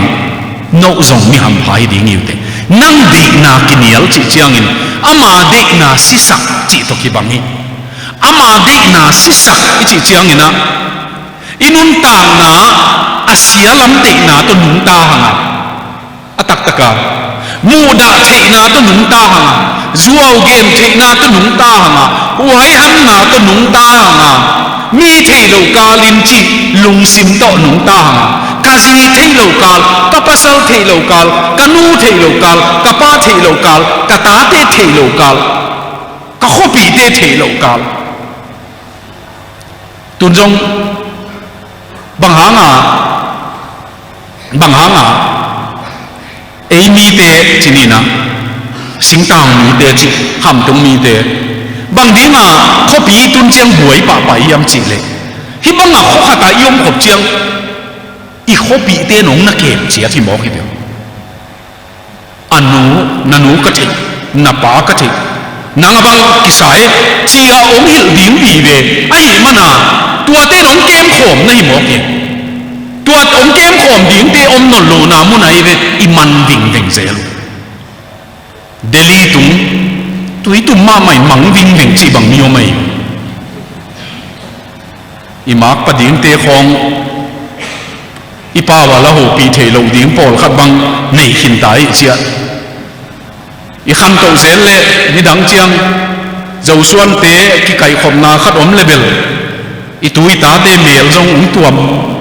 noh zong mi hampha hi ding hi ute. Nang deihna kinial cih ciangin, ama deihna sisak cih tawh kibang hi. Ama deihna sisak i cih ciangin ah, i nuntakna ah a sia lam deihna tawh nungta hang a, a taktak a, muhdah theihna tawh nungta hang a, zuau gen theihna tawh nungta hang a, huaihamna tawh nungta hang a, mi theih loh kal in cih lungsim tawh nungta hang a, ka zi theih loh kal, ka pasal theih loh kal, ka nu theih loh kal, ka pa theih loh kal, ka tate theih loh kal, ka khuapihte theih loh kal. Tun zong bang hanga, bang hanga ei mite ci ni-in ah, singtang mite ci, khamtung mite, bang dinga khuapi tun ciang buai pahpah hiam cih leh, hih banga khua khatah i om khop ciang i khuapihte in hong na kem ciat hi mawk hi ve. A nu, na nu ka theih, na pa ka theih, nang a bang kisa e, ci-a hong hilh ding hi ve. Ahih manin ah, tuate in hong kemkhawm na hi mawk hi. Tua hong kemkhawm dingte om nawn lohna mun ahi ve, i man vingveng zel. Delhi tung, tui tum mahmah in mang vingveng cih bang mi om ahi. I makpa dingte khawng, i pau a la hopih theih loh ding pawlkhat bang nei khin ta ih ciah. I khantoh zel leh nidang ciang Zosuante kikaihkhopna khat om leh bel, i tu i tate mel zong hong tuam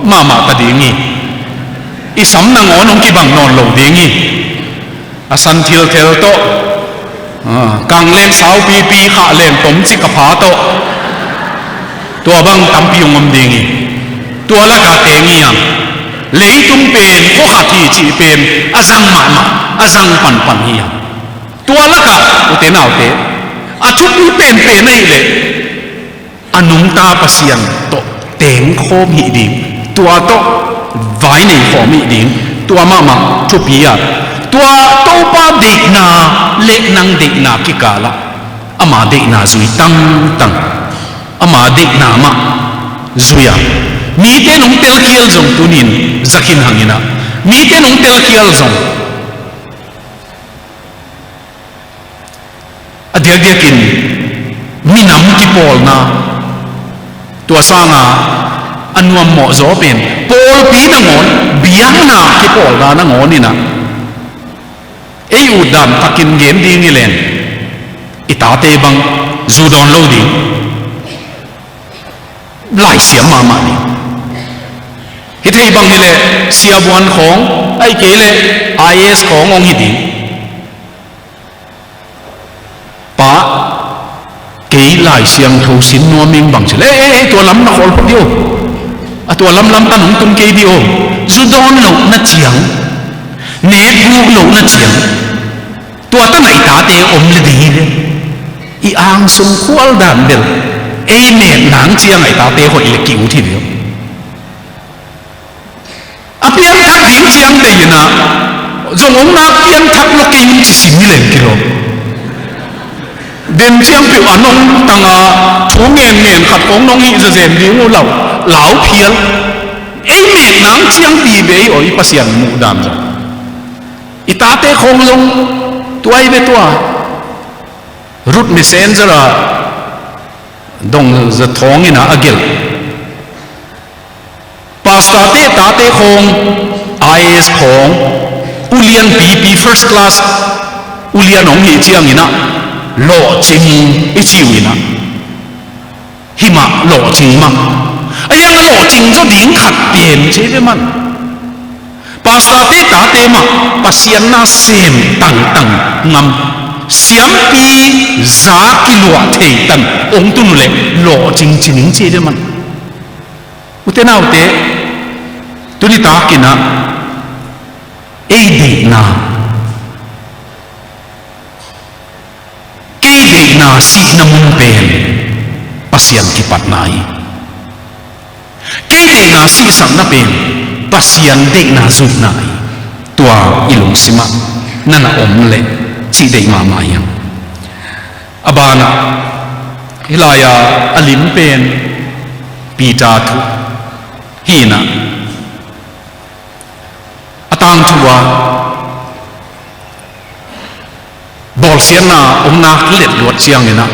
mahmah ta ding hi. I sam nangawn hong kibang nawn lo ding hi. A san thilthel tawh, ah, kang leng saupipi, khah leng tomcik a pha tawh, tua bang tampi hong om ding hi. Tua lakah teng hi hang. Leitung pen khua khat hi cih pen a zang mahmah, a zang panpan hi hang. Tua lakah, ute naute, a thupi penpen ahih leh, a nungta Pasian tawh tengkhawm hih ding, tua tawh vai neikhawm hih ding, tua mahmah thupi a. Tua Topa deihna leh nang deihna kikalah ama deihna zui tangtang, ama deihna mah zui a. Mite in hong telkhial zong tuni-in za khin hang in ah, mite in hong telkhial zong, a diakdiakin minam kipawlna, tua sanga a nuam mawhzaw pen pawlpi nangawn biakna kipawlna nangawn in ah, ei utdan takin gen ding hi leng, i tate bang zu dawn lo ding. Laisiam mahmah ding. Hih thei bang hi leh siavuan khawng, ahih kei leh I A S khawng hong hi ding. Pa, kei Lai Siangtho sin nuam ing bang ci leh, ei, ei, ei, tua lam na khawl phot dih o. A tua lamlam tan hong tung kei dih o. Zu dawn loh na ciang, nek buk loh na ciang, tua tan a i tate om leh ding hi ve. I angsung khual dan bel, ei nek nang ciang a i tate hoih leh ki-ut hi ve. A piangthak ding ciang tei in ah, zong hong nak piangthak lo kei un ci sim hi leng kilawm. Den ciang peuh a nong tang a, thu ngenngen khat kong nong hih zazen ding uh lau, lau phial. Ei mek nang ciang pi ve ei aw, i Pasian muh dan zong. I tate khawng zong tua hi ve tua. Ruth Messenger ah Dong Za Thawng in ah a gelh. Pastor te tate khawng, I A S khawng, ulian pipi first class ulian hong hih ciangin ah, lawhcing i ci uh in ah, himah lawhcing mah. A hiang lawhcing zaw ding khat pen ci ve man. Pastor Zate tate mah Pasian na sem tangtang ngam, siampi za kiluah thei tan ong tun uh leh lawh cingcing ing ci hi ve man. Ute naute, tuni takin ah ei deihna, kei deihna sihna mun pen Pasian kipatna hi. Kei deihna sihsakna pen Pasian deihna zuihna hi. Tua i lungsimah na na om leh cih deih mahmah hiam? A banah hih lai-a a lim pen Peter thu hi-in ah, a tangthu-a bawlsiatna hong nak letluat ciangin ah,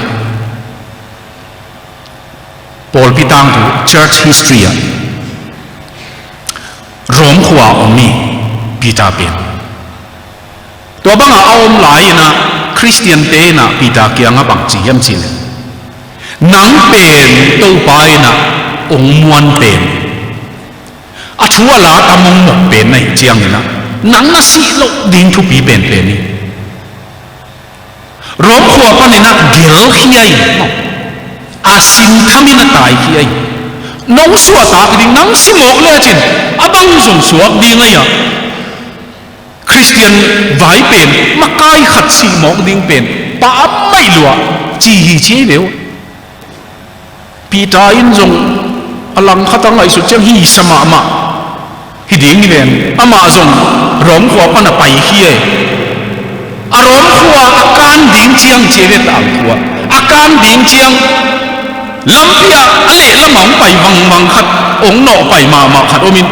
pawlpi tangthu, church history ah Rom khua-ah om hi Peter pen. Tua bangah a om lai-in ah Khristiante in ah Peter kiangah bang ci hiam cih leh, nang pen Topa in ah hong muan pen, a thu a la tam hong mawk pen na hih ciangin ah, nang na sih loh ding thupi penpen hi. Rom khua panin ah gelkhia in, a sin khamin a taikhia in, nong suahtak ding, nang si mawk lecin a bang zong suak ding ahi a, Khristian vai pen makai khat sih mawk ding pen pha maih lua ci hi ci hi ve uh. Peter in zong a langkhat a ngaihsut ciang hisa mahmah hi ding hi ven. Amah zong Rom khua pan a paikhia hi. A Rom khua a kan ding ciang ci hi ve, tangkhua a kan ding ciang lampi ah a lehlam ah hong pai vangvang khat, hong nawh pai mahmah khat omin,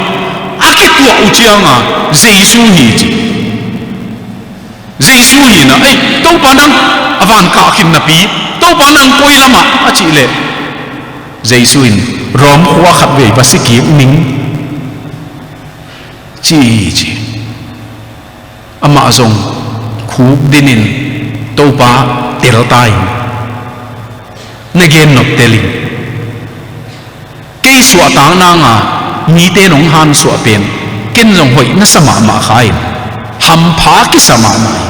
a kituah uh cianga Jesu hi ci. Jesu hi-in ah, ei, Topa nang a van kah khin napi, Topa nang koi lamah a cih leh, Jesu in Rom khua khat vei va si kik ning ci hi ci. Amah zong khukdinin, Topa, tel ta in, na gen nop tel in. Kei suahtak nanga mite nong hansuah pen ken zong hoih na sa mahmah kha in, hampha kisa mahmah hi.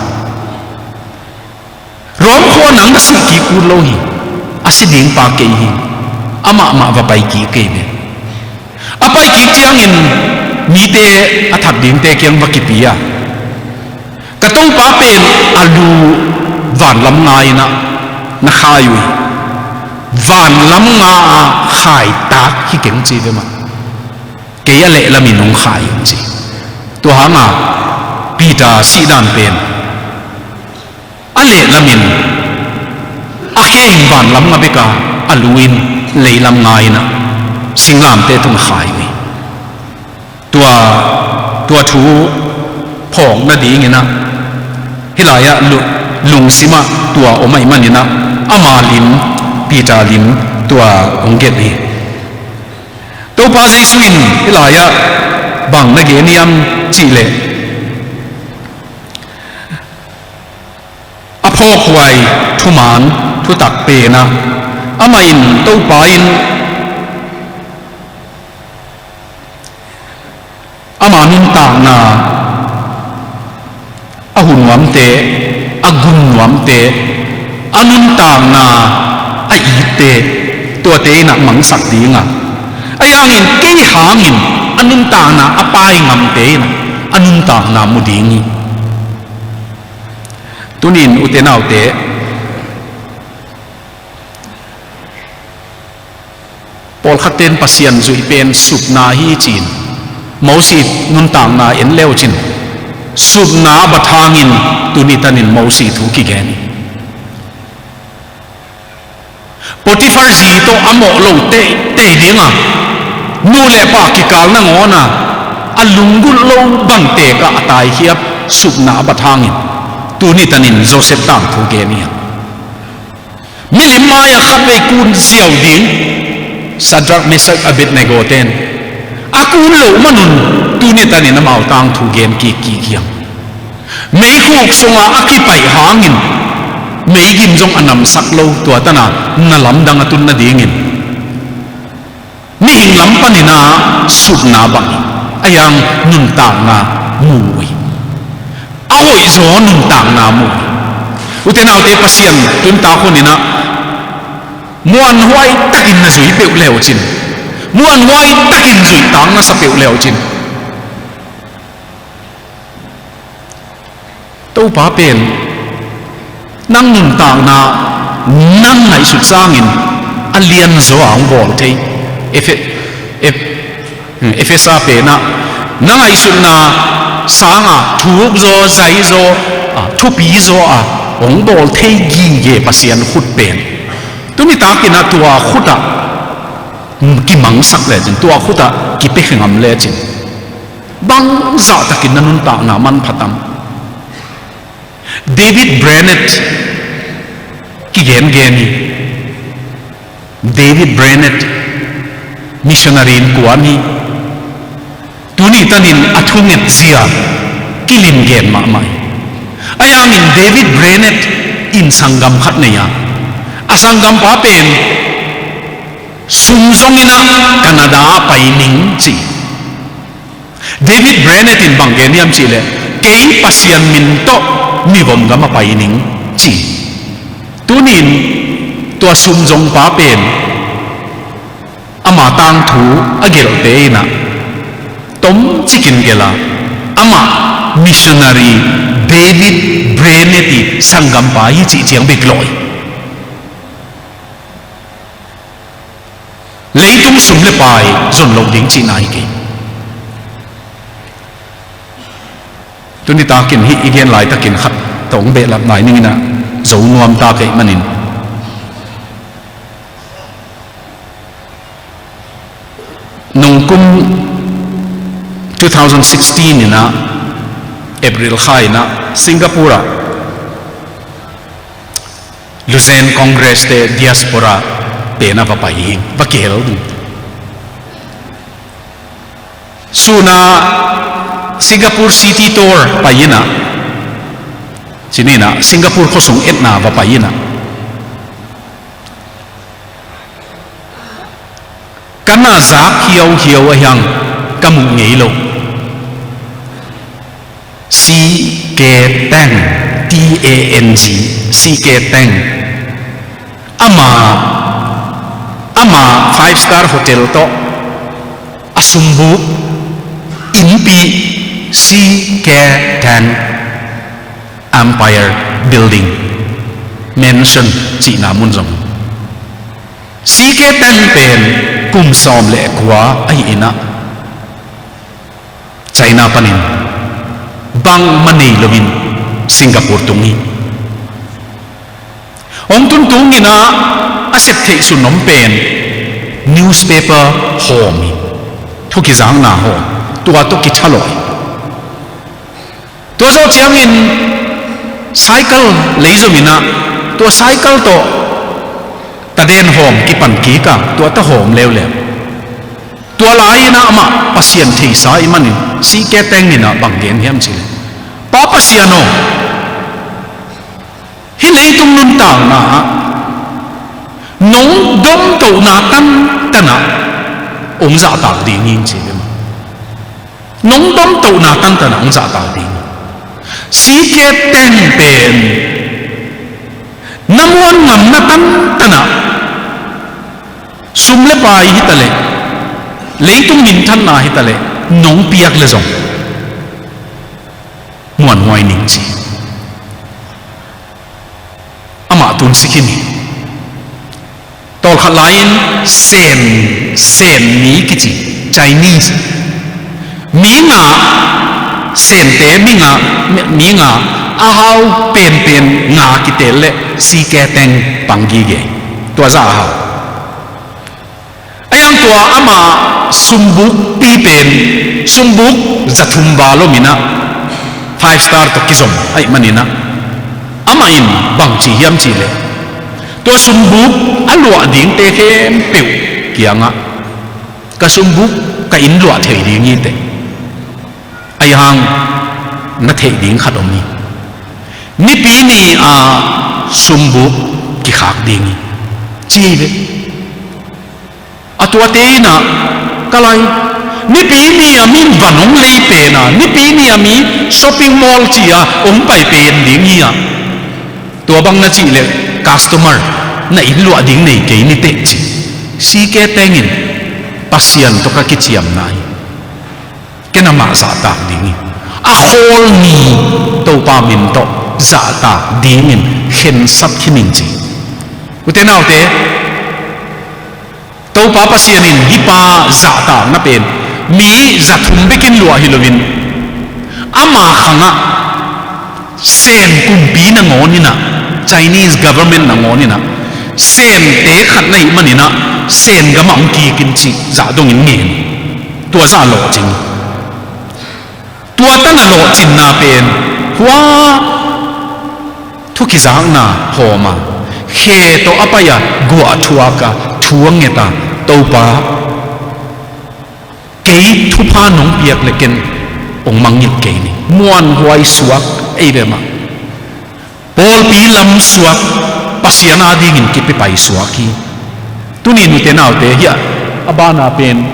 Rom khua nang na sih kik ut lo hi. A si dingpa kei hi. Amah mah va pai kik kei ve. A pai kik ciangin mite a that dingte kiang va kipia, ka Topa pen a lu vanlam nga-in ah na khai uh hi. Vanlam nga-a khaitak hi keng ci ve mah. Kei a lehlamin hong khai ing ci. Tua hanga Peter sihdan pen a lehlamin a khe in vanlam nga beka, a lu in leilam nga-in ah singlamteh tungah khai uh hi. Tua, tua thu phawk nadingin ah hih lai-ah lu-, lungsimah tua om ahih manin ah ama lim, Peter lim tua hong gelh hi. Topa Jesu in hih lai-ah bang na gen hiam cih leh, a phawkhuai thuman thutak pen ah amah in, Topa in ama nuntakna a hu nuamte, a gum nuamte, a nuntakna a itte, tuate in ah mangsak ding a, ahi hangin kei hangin a nuntakna a pai ngamte in a nuntakna mu ding hi. Tuni-in ute naute, pawlkhatte in Pasian zuih pen supna hi ci-in Mosi nuntakna en le uh cin, supna a bat hangin tuni tanin Mosi thu kigen hi. Potifar zi tawh a mawh lo teitei ding a, nu le pa kikal nangawn a, a lunggulh lo bang tek ah a taikhia, supna a bat hangin tuni tanin Josef tangthu gen hi a. Milim mai-ah khatvei kun ziau ding Sadrak, Mesak, Abednego ten a kun loh manun tuni tanin amau tangthu gen kikkik hi a. Meikhuk sungah a kipaih hangin meigim zong a namsak lo, tua tana na lamdang a tun nadingin mihing lam panin ah supna bang hi. Ahi hang nuntakna mu uh hi. A hoihzaw nuntakna mu uh hi. Ute naute, Pasian tuni tak huninah muanhuai takin na zui peuh le uh cin, muanhuai takin zuihtak na sa peuh le uh cin, Topa pen nang nuntakna nang ngaihsut sangin a lianzaw a hong bawl thei. Efe-, Ef-, Efesa penah na ngaihsutna sanga thukzaw, zaizaw, a, thupizaw a hong bawl thei gige Pasian khut pen, tuni takinah tua khutah kimangsak lecin, tua khutah kipiakhe ngam lecin, bangzah takin na nuntakna manpha tam. David Brainerd kigengen hi. David Brainerd missionary innkuan hi. Tuni tanin a thunget zia kilimgen mahmah hi. Ahi hangin David Brainerd in sanggam khat nei a, a sanggampa pen sum zonginah Canada ah pai ning ci. David Brainerd in bang gen hiam cihleh, kei Pasian min tawh mivom gam a pai ning ci. Tunin tua sum zongpa pen ama tangthu a gelhte inah tomcikin gelh a, amah missionary David Brainerd ii sanggampa hi cih ciang bek lawh hi. Leitung sum le pai zon loh ding cihna hi kei. Tuni takin hih i gen laitakin khat tawh hong behlap nai ninginah zo nuam ta kei manin, nungkum two thousand sixteen inah, April kha inah Singapore ah Luzen Congress te diaspora pen a va pai hi, va kihel ding. Suna Singapore City Tour pai inah, cininah Singapore khuasung etna va pai inah, ka na zak hiauhiau ahi hang ka muh ngei lo. C K Tang, T A N G, C K Tang. Ama, ama five star hotel tawh a sumbuk innpi, C K Tang Empire Building, Mansion cihna mun zong. C K Tang pen kum sawm le kua ahi inah, China panin bangmah nei loin Singapore tung hi. Hong tun tunginah a sep theih sun om pen newspaper hawm hi, thu kizakna hawm, tua tawh kithalawh hi. Tua zawh ciangin cycle lei zominah, tua cycle tawh taden hawm kipan kik a, tua ta hawm leuleu. Tua lai-inah amah Pasian theisa ih manin C K Tang inah bang gen hiam cihleh, Pa Pasian aw, hih leitung nuntakna ah nong domtohna tantanah hong zahtak ding hi, ci hi mah. Nong domtohna tantanah hong zahtak ding hi. C K Tang pen na muan ngamna tantanah sum le pai hitaleh, leitung minthanna hitaleh nong piak le zong muanhuai ning, ci. Amah tun si khin hi. Tawlkhat lai-in Sen, Sen mi kici, Chinese mi nga, Sente mi nga, mi nga a hau penpen nga kitel leh C K Tang pang gige. Tua zah a hau. Ahi hang tua ama sumbukpi pen sumbuk za thum val om inah, five star tawh kizom ahih maninah, amah in bang ci hiam cihleh, tua sumbuk a luah dingte khempeuh kiangah, ka sumbuk ka inn luah thei ding hi teh, ahi hang na theih ding khat om hi. Nipi ni-a sumbuk kikhak ding hi, ci hi ve. A tuate inah, ka lai, Nipi ni a mi van hong lei pen a, nipi ni a mi shopping mall ci a hong pai pen ding hi a, tua bang na cih leh customer na inn luah ding nei kei ni teh ci. Sike tengin Pasian tawh ka kiciamna hi. Ken amah zahtak ding hi. A khawl ni Topa min tawh zahtak dingin khensat khin ing ci. Ute naute, Topa Pasian in hih pa zahtakna pen mi za thum bekin luah hi loin, ama khangah Sen kumpi nangawn in ah, Chinese government nangawn in ah, Sente khat na hih manin ah Sen gamah hong kik in cih zah dongin ngen. Tua zah lawhcing. Tua tan a lawhcinna pen hua thu kizakna hawm a, khe tawh a pai a, guah thuak a, thu a nget a, Topa, kei thupha nong piak le ken hong mangngilh kei ni. Muanhuai suak ei ve mah. Pawlpi lam suak, Pasian adingin kipi pai suak hi. Tuni nute naute hiah a bana pen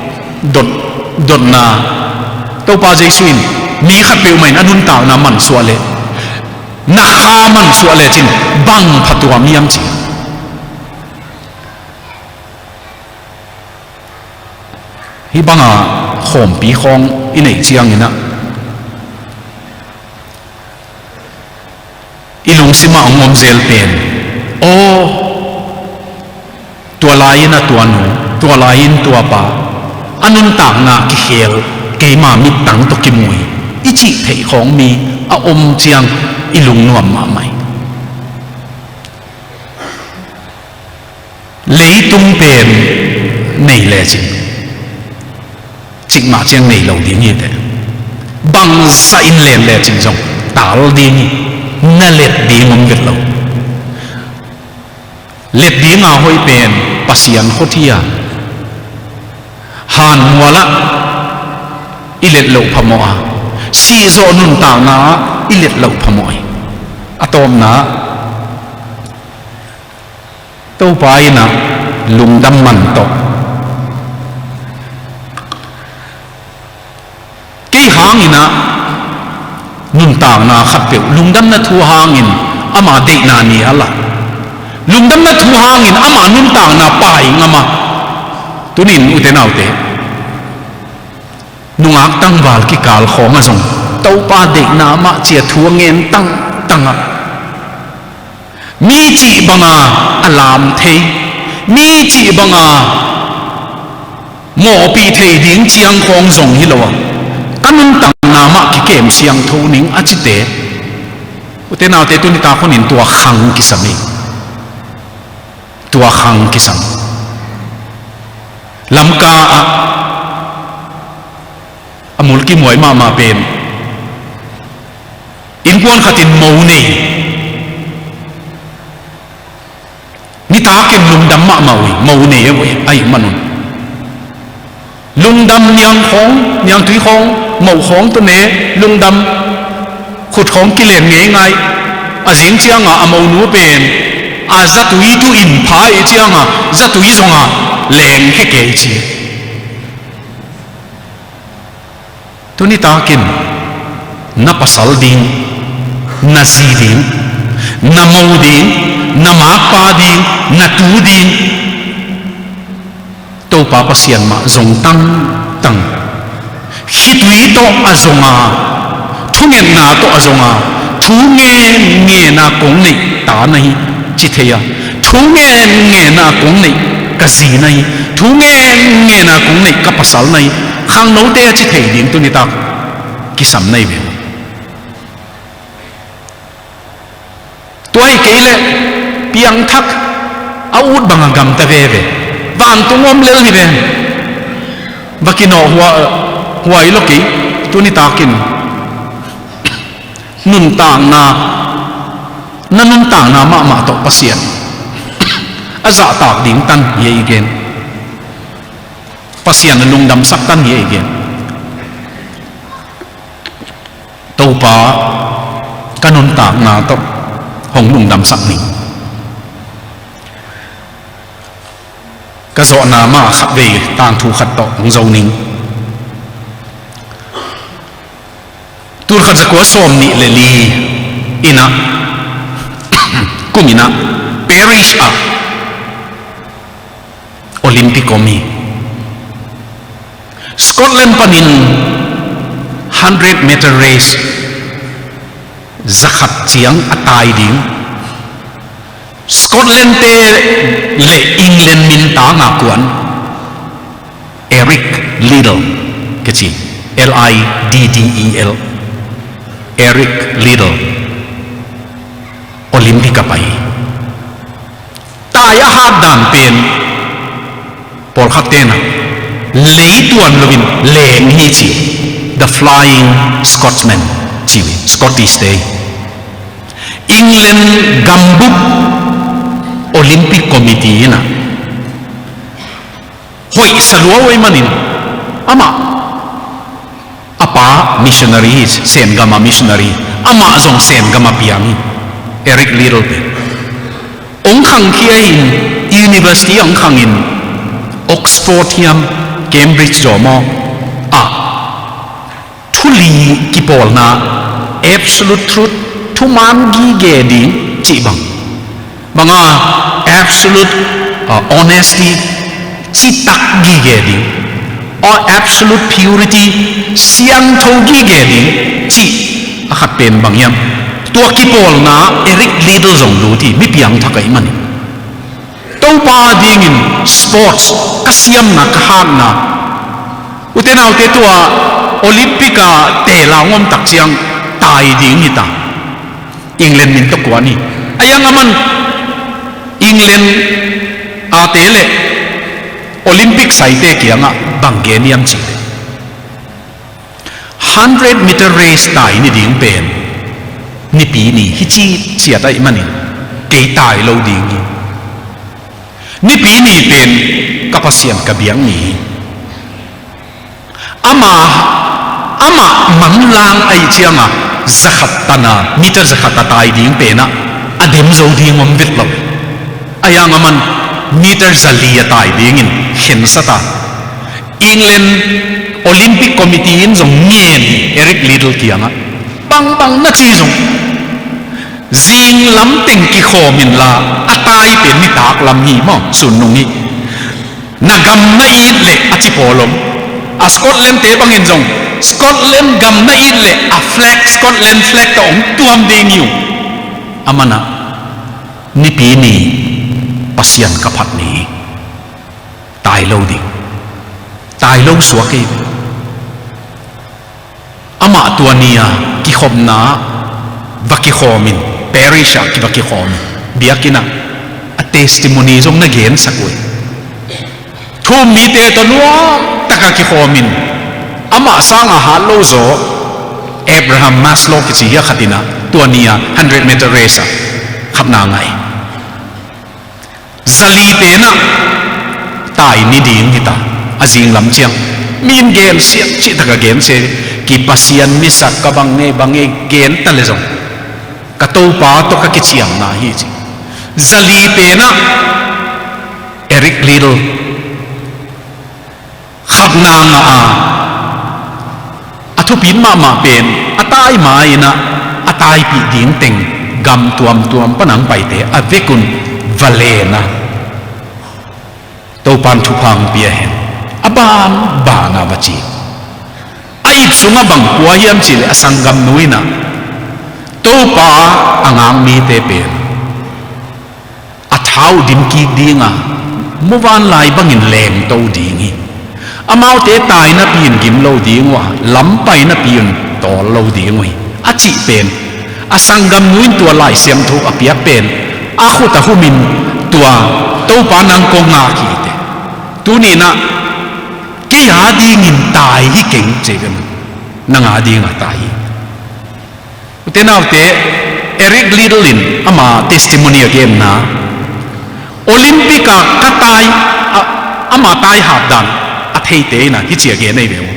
dot, dotna, Topa Jesu in mi khat peuhmah in a nuntakna mansuah leh, na kha mansuah lecin bang phatuam hiam ci. Hih banga khawmpi khawng i neih ciangin ah i lungsimah hong om zel pen, aw, tua lai-in a tua nu, tua lai-in tua pa, a nuntakna kikhel, keima mittang tawh kimu hi, i cih theih khawng mi a om ciang i lungnuam mahmah hi. Leitung pen nei lecin cikmah ciang nei lo ding hi teh. Bangzah in len lecin zong tal ding hi. Na let ding om vet lo. Let dinga hoih pen Pasian khut hi a, hanmualah i let loh phamawh a, sihzawh nuntakna ah i let loh phamawh hi. A tawpna ah Topa in ah lungdam man tawh. Kei hangin ah nuntakna khatpeuh lungdamna thu hangin ama deihna ni a lah. Lungdamna thu hangin ama nuntakna pai ngam a. Tunin ute naute, nungak tangval kikal khawng ah zong Topa deihna mah ci a thu a ngen tangtang a, mi cih banga a lam thei, mi cih banga mawhpih thei ding ciang khawng zong hi lo a, ka nuntakna mah kikem siangtho ning a cite, ute naute, tuni tak hunin tua khang kisam hi. Tua khang kisam. Lamka ah a mulkimhuai mahmah pen, innkuan khatin mo nei, nitakin lungdam mahmah uh hi, mo nei uh hi, ahih manun lungdam, niang khawng, niangtui khawng, mo khawng tawh ne, lungdam, khut khawng kilen ngeingai. A zing cianga a monu pen a zatui duh in pha ih cianga zatui zonga leng khekei ci. Tuni takin na pasal ding, na zi ding, na mo ding, na makpa ding, na tu ding, Topa Pasian mah zong tangtang. Khitui tawh a zonga, thungetna tawh a zonga, thu ngen ngena kong neih ta na hi ci thei a, thu ngen ngena kong neih ka zi na hi, thu ngen ngena kong neih ka pasal na hi, khangnote a ci thei ding tuni tak kisam na hi ve. Tua hi kei leh piangthak a ut banga gamta veve, vantung om lel hi ve. Va kinawh hua, huai lo kei, tuni takin nuntakna, na nuntakna mahmah tawh Pasian a zahtak ding tan hi ei gen. Pasian a lungdamsak tan hi ei gen. Topa, ka nuntakna tawh hong lungdamsak ning. Ka zawhna mah khatvei tangthu khat tawh hong zo ning. Khat za kua sawm nih le li in ah, kum in ah, Paris ah Olympic om hi. Scotland panin hundred meter race za khat ciang a tai ding. Scotland te le England min tang a kuan Eric Liddell kici, L I D D E L, Eric Liddell, Olympic a pai. Tai a hat dan pen pawlkhat tena leituan loin leng hi ci, The Flying Scotsman ci, Scottish te. England gambup Olympic Committee in ah hoih sa lua uh ahih manin, amah a pa missionary hi, Sen gam a missionary, amah zong Sen gam a piang hi, Eric Liddell pen. Hong khangkhia in, university hong khangin, Oxford hiam, Cambridge zaw maw, ah, thu li kipawlna, absolute truth, thuman gige ding cih bang. Bang a, absolute, uh, honesty, citak gige ding. Or absolute purity, siangtho gige ding cih a khat pen bang hiam. Tua kipawlna Eric Liddell zong lut hi, mi piangthak ahih manin. Topa dingin sports ka siamna, ka hatna. Ute naute, tua Olympic a tela hong om tak ciang tai ding hi ta. England min tawh kuan hi. A hiang a man England a te le Olympic saite kiangah bang gen hiam cih leh, hundred meter race tai ni ding pen Nipi ni hi ci ciat ahih manin kei tai lo ding hi. Nipi ni pen ka Pasian ka biak ni hi. Amah, amah manlang ahih ciangin zakhat tana, meter zakhat a tai ding penah a dem zo ding om vet lo. A hiang a man meter zali a tai dingin khensat a. England Olympic Committee in zong ngen hi Eric Liddell kiangah. Bangbang na ci zong zinglam teng kikhawm inla, a tai pen nitak lam hi maw, sun nung hi. Na gam na it leh a ci pawl om. A Scotland te bangin zong Scotland gam na it leh a flag, Scotland flag tawh hong tuam ding hi uh. A manah Nipi ni Pasian ka phat ni hi. Tai lo ding. Tai lo suak hi. Amah tua ni-a kikhopna va kikhawmin, parish ah kiva kikhawmin, biakinn ah a testimony zong na gensak uh hi. Thu-um mite tawh nuam taka kikhawmin, amah sanga hat lo zaw Abraham Maslow kici hi a, khat in ah tua ni-a hundred meter race ah khatna ngah hi. Zali penah tai ni ding hi ta, a zinglam ciang. Mi in gensiat cih taka gensia, ki Pasian nisak ka bang ngei bang ngei gen ta le zong ka Topa tawh ka kiciamna hi ci. Zali penah Eric Liddell khatna ngah a, a thupit mahmah pen a tai ma-in ah a taipih ding teng gam tuamtuam pan a hong paite a vekun va len a, Topa'n thupha hong pia hen. A banban a va ci. A ip sungah bang pua hiam cih leh a sanggamnu in ah Topa a ngak mite pen a tha uh dim kik ding a, muvanlai bangin lengto ding hi. Amaute tai napi in gim lo ding uh a, lam pai napi in tawl lo ding uh hi, a cih pen a sanggamnu in tua Lai Siangtho a piak pen a khut a humin tua Topa nang kong ngak hi teh. Tuni in ah kei a dingin tai hi keng ci ve maw, nang a dingin tai hi. Ute naute, Eric Liddell in ama testimony a genna, Olympic ah ka tai, a, ama tai hat dan a theite in ah hici a gen ahi ve uh.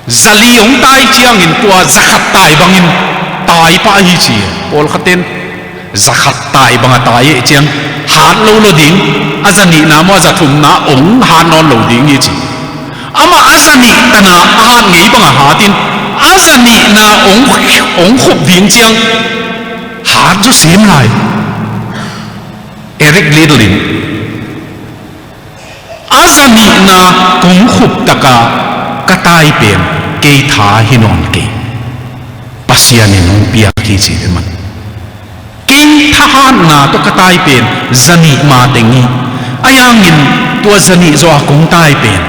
Zali hong tai ciangin tua zakhat tai bangin tai pah hi ci. Pawlkhat in zakhat tai bang a tai ahih ciang hat lo lo ding, a zanihna maw a zathumna hong hat nawn lo ding hi ci. Amah a zanih tana a hat ngei bang a hatin, A za nihna hong, hong khup ding ciang hat zaw sim lai. Eric Liddell in a za nihna kong khup taka ka tai pen kei tha hi nawn kei. Pasian in hong piak hi ci ve man. Kei thahatna tawh ka tai pen za nih ma teng hi. Ahi hangin tua za nih zawh a kong tai pen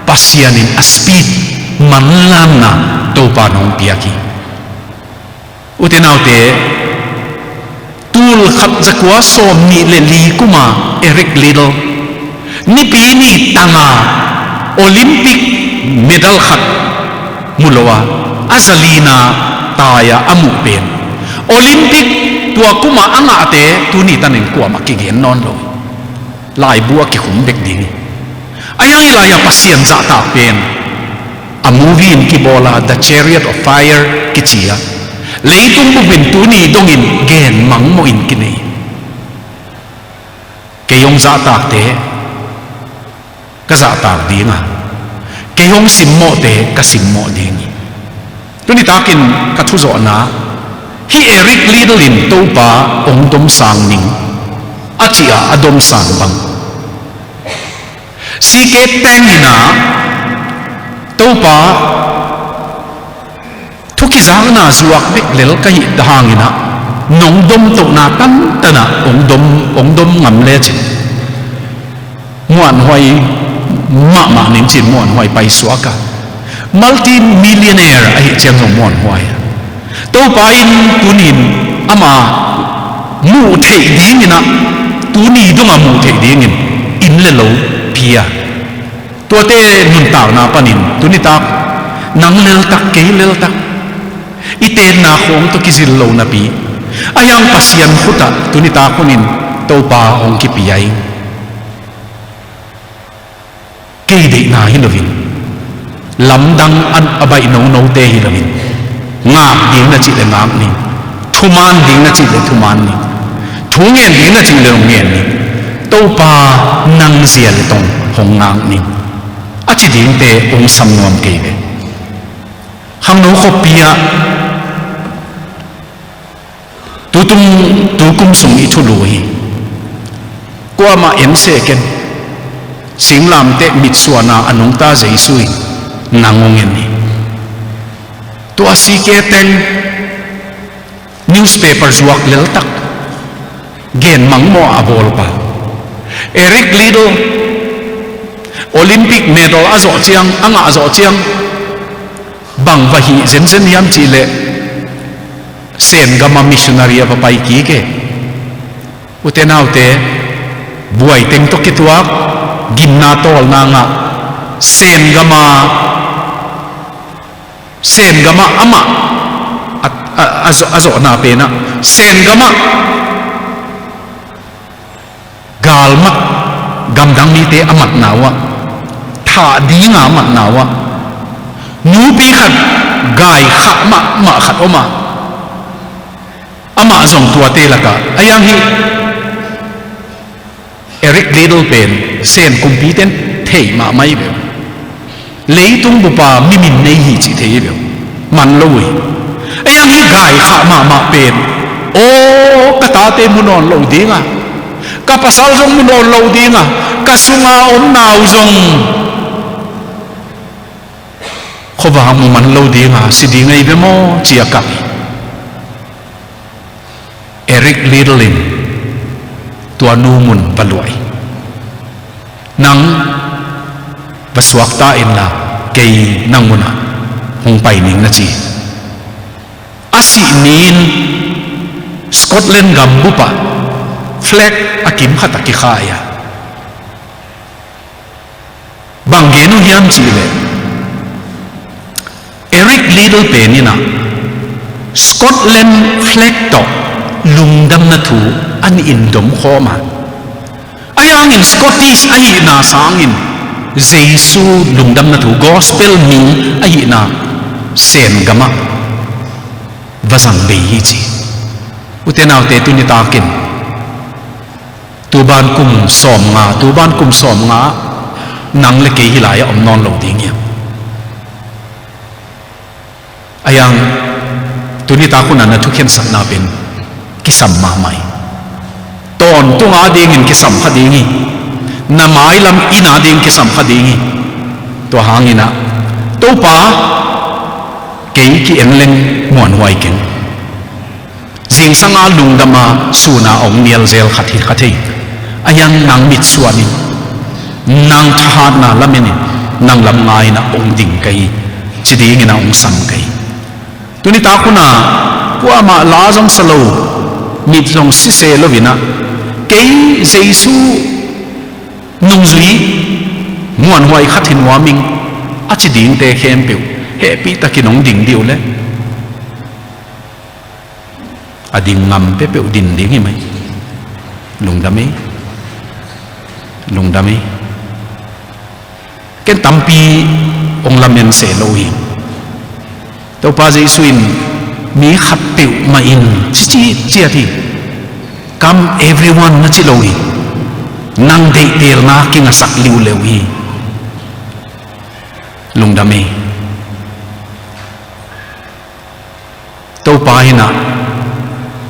Pasian in a speed manlanna Topa in hong piak hi. Ute naute, tul khat za kua sawm nih le li kuma Eric Liddell Nipi ni tanga Olympic medal khat mu lo a, a za lina tai-a a muh pen Olympic tua kuma a ngahte tuni tanin kuamah kigen nawn lo. Laibu a kikhum bek ding hi. Ahi hang hi lai-a Pasian zahtak pen a movie in kibawl a, The Chariot of Fire kici a, leitung bupin tuni dongin gen mangmawhin kinei. Kei hong zahtakte ka zahtak ding a, kei hong simmawhte ka simmawh ding hi. Tuni takin ka thuzawhna, hih Eric Liddell in Topa hong domsang ning a cih a, a domsang bang. C K Tang in a Topa thu kizakna zuak bek lel ka hih hangin a, nong domtohna tantan a hong dom, hong dom ngam lecin muanhuai mahmah ning cin muanhuai paisuak a, multi-millionaire ahih ciang zong muanhuai a. Topa in tunin ama muh theih dingin a, tuni dong a muh theih dingin inn le lo pia. Tuate nuntakna panin tuni tak nang leltak, kei leltak, i tenna khawng tawh kizil lo napi, ahi hang Pasian khut ah tuni tak hunin Topa hong kipia hi. Kei deihna hi loin, lamdang a, a baih nonote hi loin, ngak ding na cih le ngak ning, thuman ding na cih le thuman ning, thu ngen ding na cih le ngen ning, Topa nang zia le tong hong ngak ning, a ci dingte hong sam nuam kei ve. Khangno khuapi ah tutung, tukum sung i thulu hi. Kuamah en seh ken, singlamteh mitsuana a nungta Jesu in nang hong en hi. Tua C K Tang newspaper zuak leltak, gen mangmawh a bawlpa Eric Liddell Olympic medal a zawh ciang, a ngah zawh ciang, bang va hih zenzen hiam cih leh Sen gama missionary a va pai kik e. Ute naute, buai teng tawh kituak, gimna tawlna ngah, Sen gama, Sen gama amah a, a, a, a zawhna penah Sen gama galmat, gamdang mite a matna uh ah, thah dinga a matna uh ah, nupi khat gai khah mahmah khat om a, amah zong tuate lakah a hiang hi. Eric Liddell pen Sen kumpiten thei mahmah hi ve. Leitung bupa mimin nei hi cih thei hi ve. Man lo uh hi. A hiang hi gai khah mahmah pen, aw, ka tate mu nawn lo dinga, ka pasal zong mu nawn lo dinga, ka sunga om nau zong khuavak mu man lo dinga si ding ahi ve maw, ci a kap hi. Eric Liddell in tua nu mun va luah hi. Nang va suakta inla, kei nang munah hong pai ning, na ci. A sih ni-in Scotland gambup ah flag a kim khat a kikhai a, bang gen uh hiam cih leh, Eric Liddell pen in ah Scotland flag tawh lungdamna thu a nih in dom khawm a, a hiangin Scottish ahihna sangin Jesu lungdamna thu, gospel mi ahihna Sen gamah va zang bei hi ci. Ute naute, tuni takin tuban kum sawmnga, tuban kum sawmnga nang le kei hih lai-ah om nawn lo ding hiam? Ahi hang tuni tak hun a na thukhensatna pen kisam mahmah hi. Tawntung a dingin kisam kha ding hi. Na mailam inn a ding kisam kha ding hi. Tua hangin ah, Topa, kei ki-en leng muanhuai keng. Zingsang a lungdam a sun a hong nial zel khat hi kha thei. Ahi hang nang mitsuan in, nang thahatna lamen in, nang lam ngai in ah hong ding ka hi, ci dingin ah hong sam ka hi. Tuni tak hun a kuamah la zong sa lo, mit zong si se lo in ah, kei Jesu nungzui muanhuai khat hi nuam ing, a ci dingte khempeuh hehpih takin hong ding dih uh leh, a ding ngam peuhpeuh din ding hi mai. Lungdam ei. Lungdam ei. Ken tampi hong lamen se lo hi. Topa Jesu in mi khat peuhmah in ci citciat hi. Come everyone na ci lo hi. Nang deihtelna kingasak liuleu hi. Lungdam ei. Topa in ah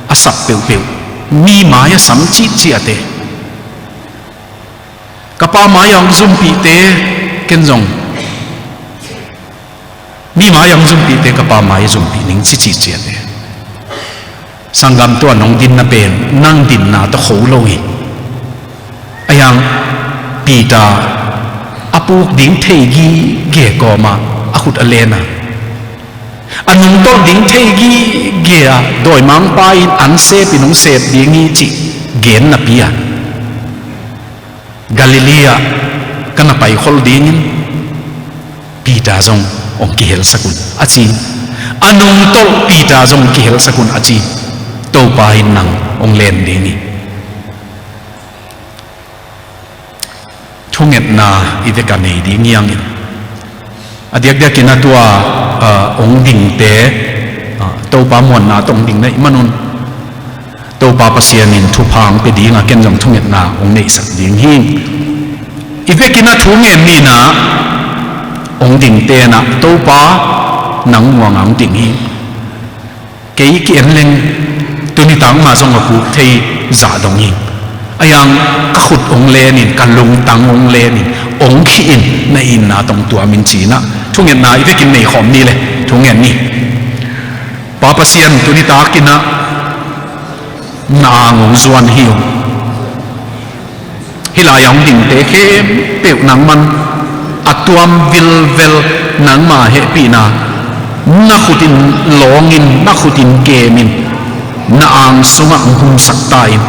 a sap peuhpeuh mi mai a sam citciat e. Ka Pa mai-ah hong zumpihte, ken zong mi mai-ah hong zumpihte ka Pa mai-ah zumpih ning ci citciat e. Sanggam, tua nong dinna pen nang dinna tawh kho lo hi. Ahi hang Peter a puk ding thei gige kawmah a khut a len a, a nungtolh ding thei gige a, dawimangpa in an sep in hong sep ding hi cih gen napi a, Galilee ah ka na paikhol dingin Peter zong hong kihelsak un, a ci. A nungtolh Peter zong hong kihelsak un, a ci. Topa in nang hong len ding hi. Thungetna i vek a nei ding hi hangin, a diakdiakin a tua, ah, hong dingte, ah, Topa muanna tawh hong ding na hih manun, Topa Pasian in thupha hong pia ding a, ken zong thungetna hong neihsak ding hi. I vekin a thu ngen ni in ah, hong dingte in ah, Topa, nang muang a hong ding hi. Kei ki-en leng tuni tak mah zong a puk thei zah dong hi. Ahi hang ka khut hong len in, ka lungtang hong len in, hong khih in, na itna tawh hong tuam in, ci in ah thungetna i vekin nei khawm ni le, thu ngen ni. Pa Pasian, tuni takin ah na ang hong zuan hi ung. Hih lai-ah hong dingte khempeuh nangman a tuam vilvel, nangma hehpihna na khut in lawng in, na khut in kem in, na ang sungah hong humsak ta in.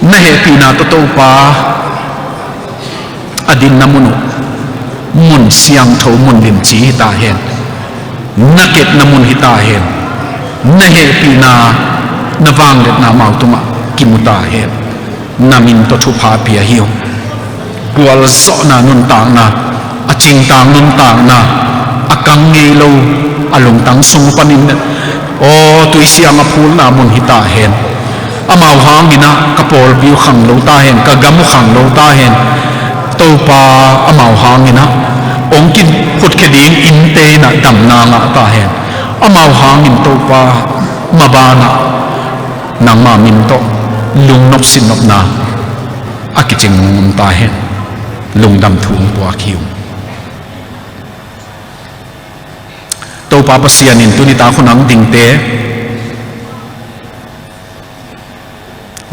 Na hehpihna tawh Topa, a dinna mun uh mun siangtho, mun limci hi ta hen. Na ketna mun hi ta hen. Na hehpihna, na vangliatna amau tungah kimu ta hen. Na min tawh thupha pia hi ung. Gualzawhna nuntakna, a cingtang nuntakna, a kang ngei lo, a lungtang sung panin, aw, tuisiang a phulna mun hi ta hen. Amau hangin ah ka pawlpi uh khang lo ta hen, ka gam uh khang lo ta hen. Topa, amau hangin ah hong kihutkhia ding innte in ah damna ngah ta hen. Amau hangin Topa, mabanah nangma min tawh lungnop sinnopna a kicing hong om ta hen. Lungdam thu hong puak hi ung. Topa Pasian in tuni tak hun a hong dingte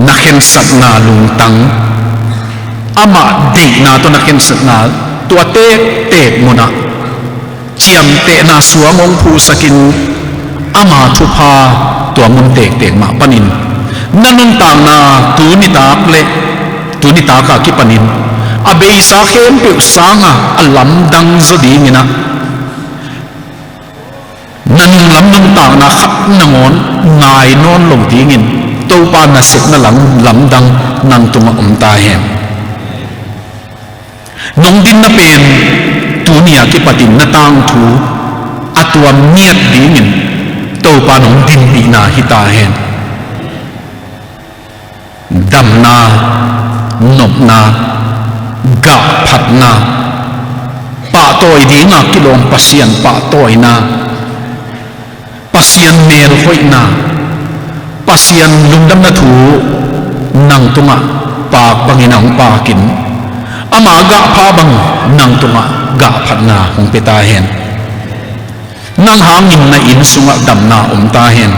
na khensatna lungtang, amah deihna tawh na khensatna, tua tektek munah ciamtehna suang hong phuhsakin, ama thupha tua mun tektek mah panin na nuntakna tuni tak le tuni tak a kipanin a beisa khempeuh sanga a lamdang zaw dingin ah, na nunglam nuntakna khat nangawn ngai nawn lo dingin Topa nasepna lam, lamdang nang tungah om ta hen. Nong dinna pen tuni a kipatin na tangthu a tuam ngiat dingin Topa nong dinpihna hi ta hen. Damna, nopna, gahphatna, Pahtawi dinga kilawm Pasian pahtawina, Pasian melhoihna, Pasian lungdamna thu nang tungah paak bangin a hong paakin, ama gahpha bang nang tungah gahphatna hong pia ta hen. Nang hangin na inn sungah damna om ta hen.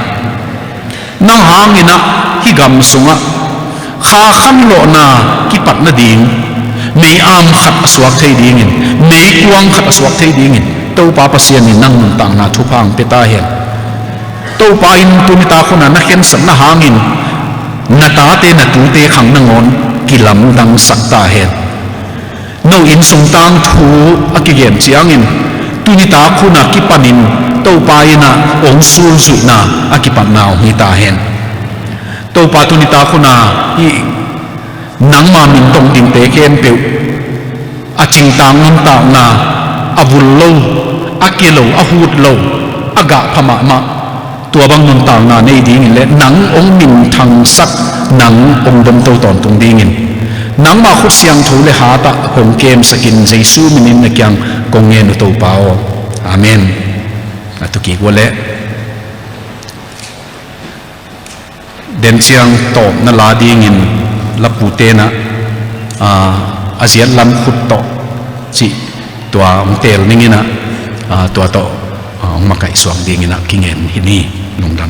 Nang hangin ah hih gam sungah kha khanlawhna kipat nading mei-am khat a suak thei dingin, meikuang khat a suak thei dingin Topa Pasian in nang nuntakna thupha hong pia ta hen. Topa in tuni tak hunah na khensatna hangin na tate na tute khang nangawn kilamdangsak ta hen. No inn sung tangthu a kigen ciangin tuni tak hunah kipanin Topa in ah hong sulzuihna a kipatna hong hi ta hen. Topa tuni tak hunah hih nangma min tong dingte khempeuh a cingtang nuntakna, a vul lo, a ke lo, a hut lo, a gahpha mahmah, tua bang nuntakna nei dingin le nang hong minthangsak, nang hong domto tawntung dingin nangma khut siangtho le hatah hong kemsakin Jesu minin na kiang kong ngen uh Topa aw. Amen. A tukik uh leh den ciang tawpna la dingin lapute na, aa, a ziat lam khut tawh cih tua hong teel ning in ah, aa, tua tawh, aa, hong makaih suak dingin ah kingen hi ni. Lungdam.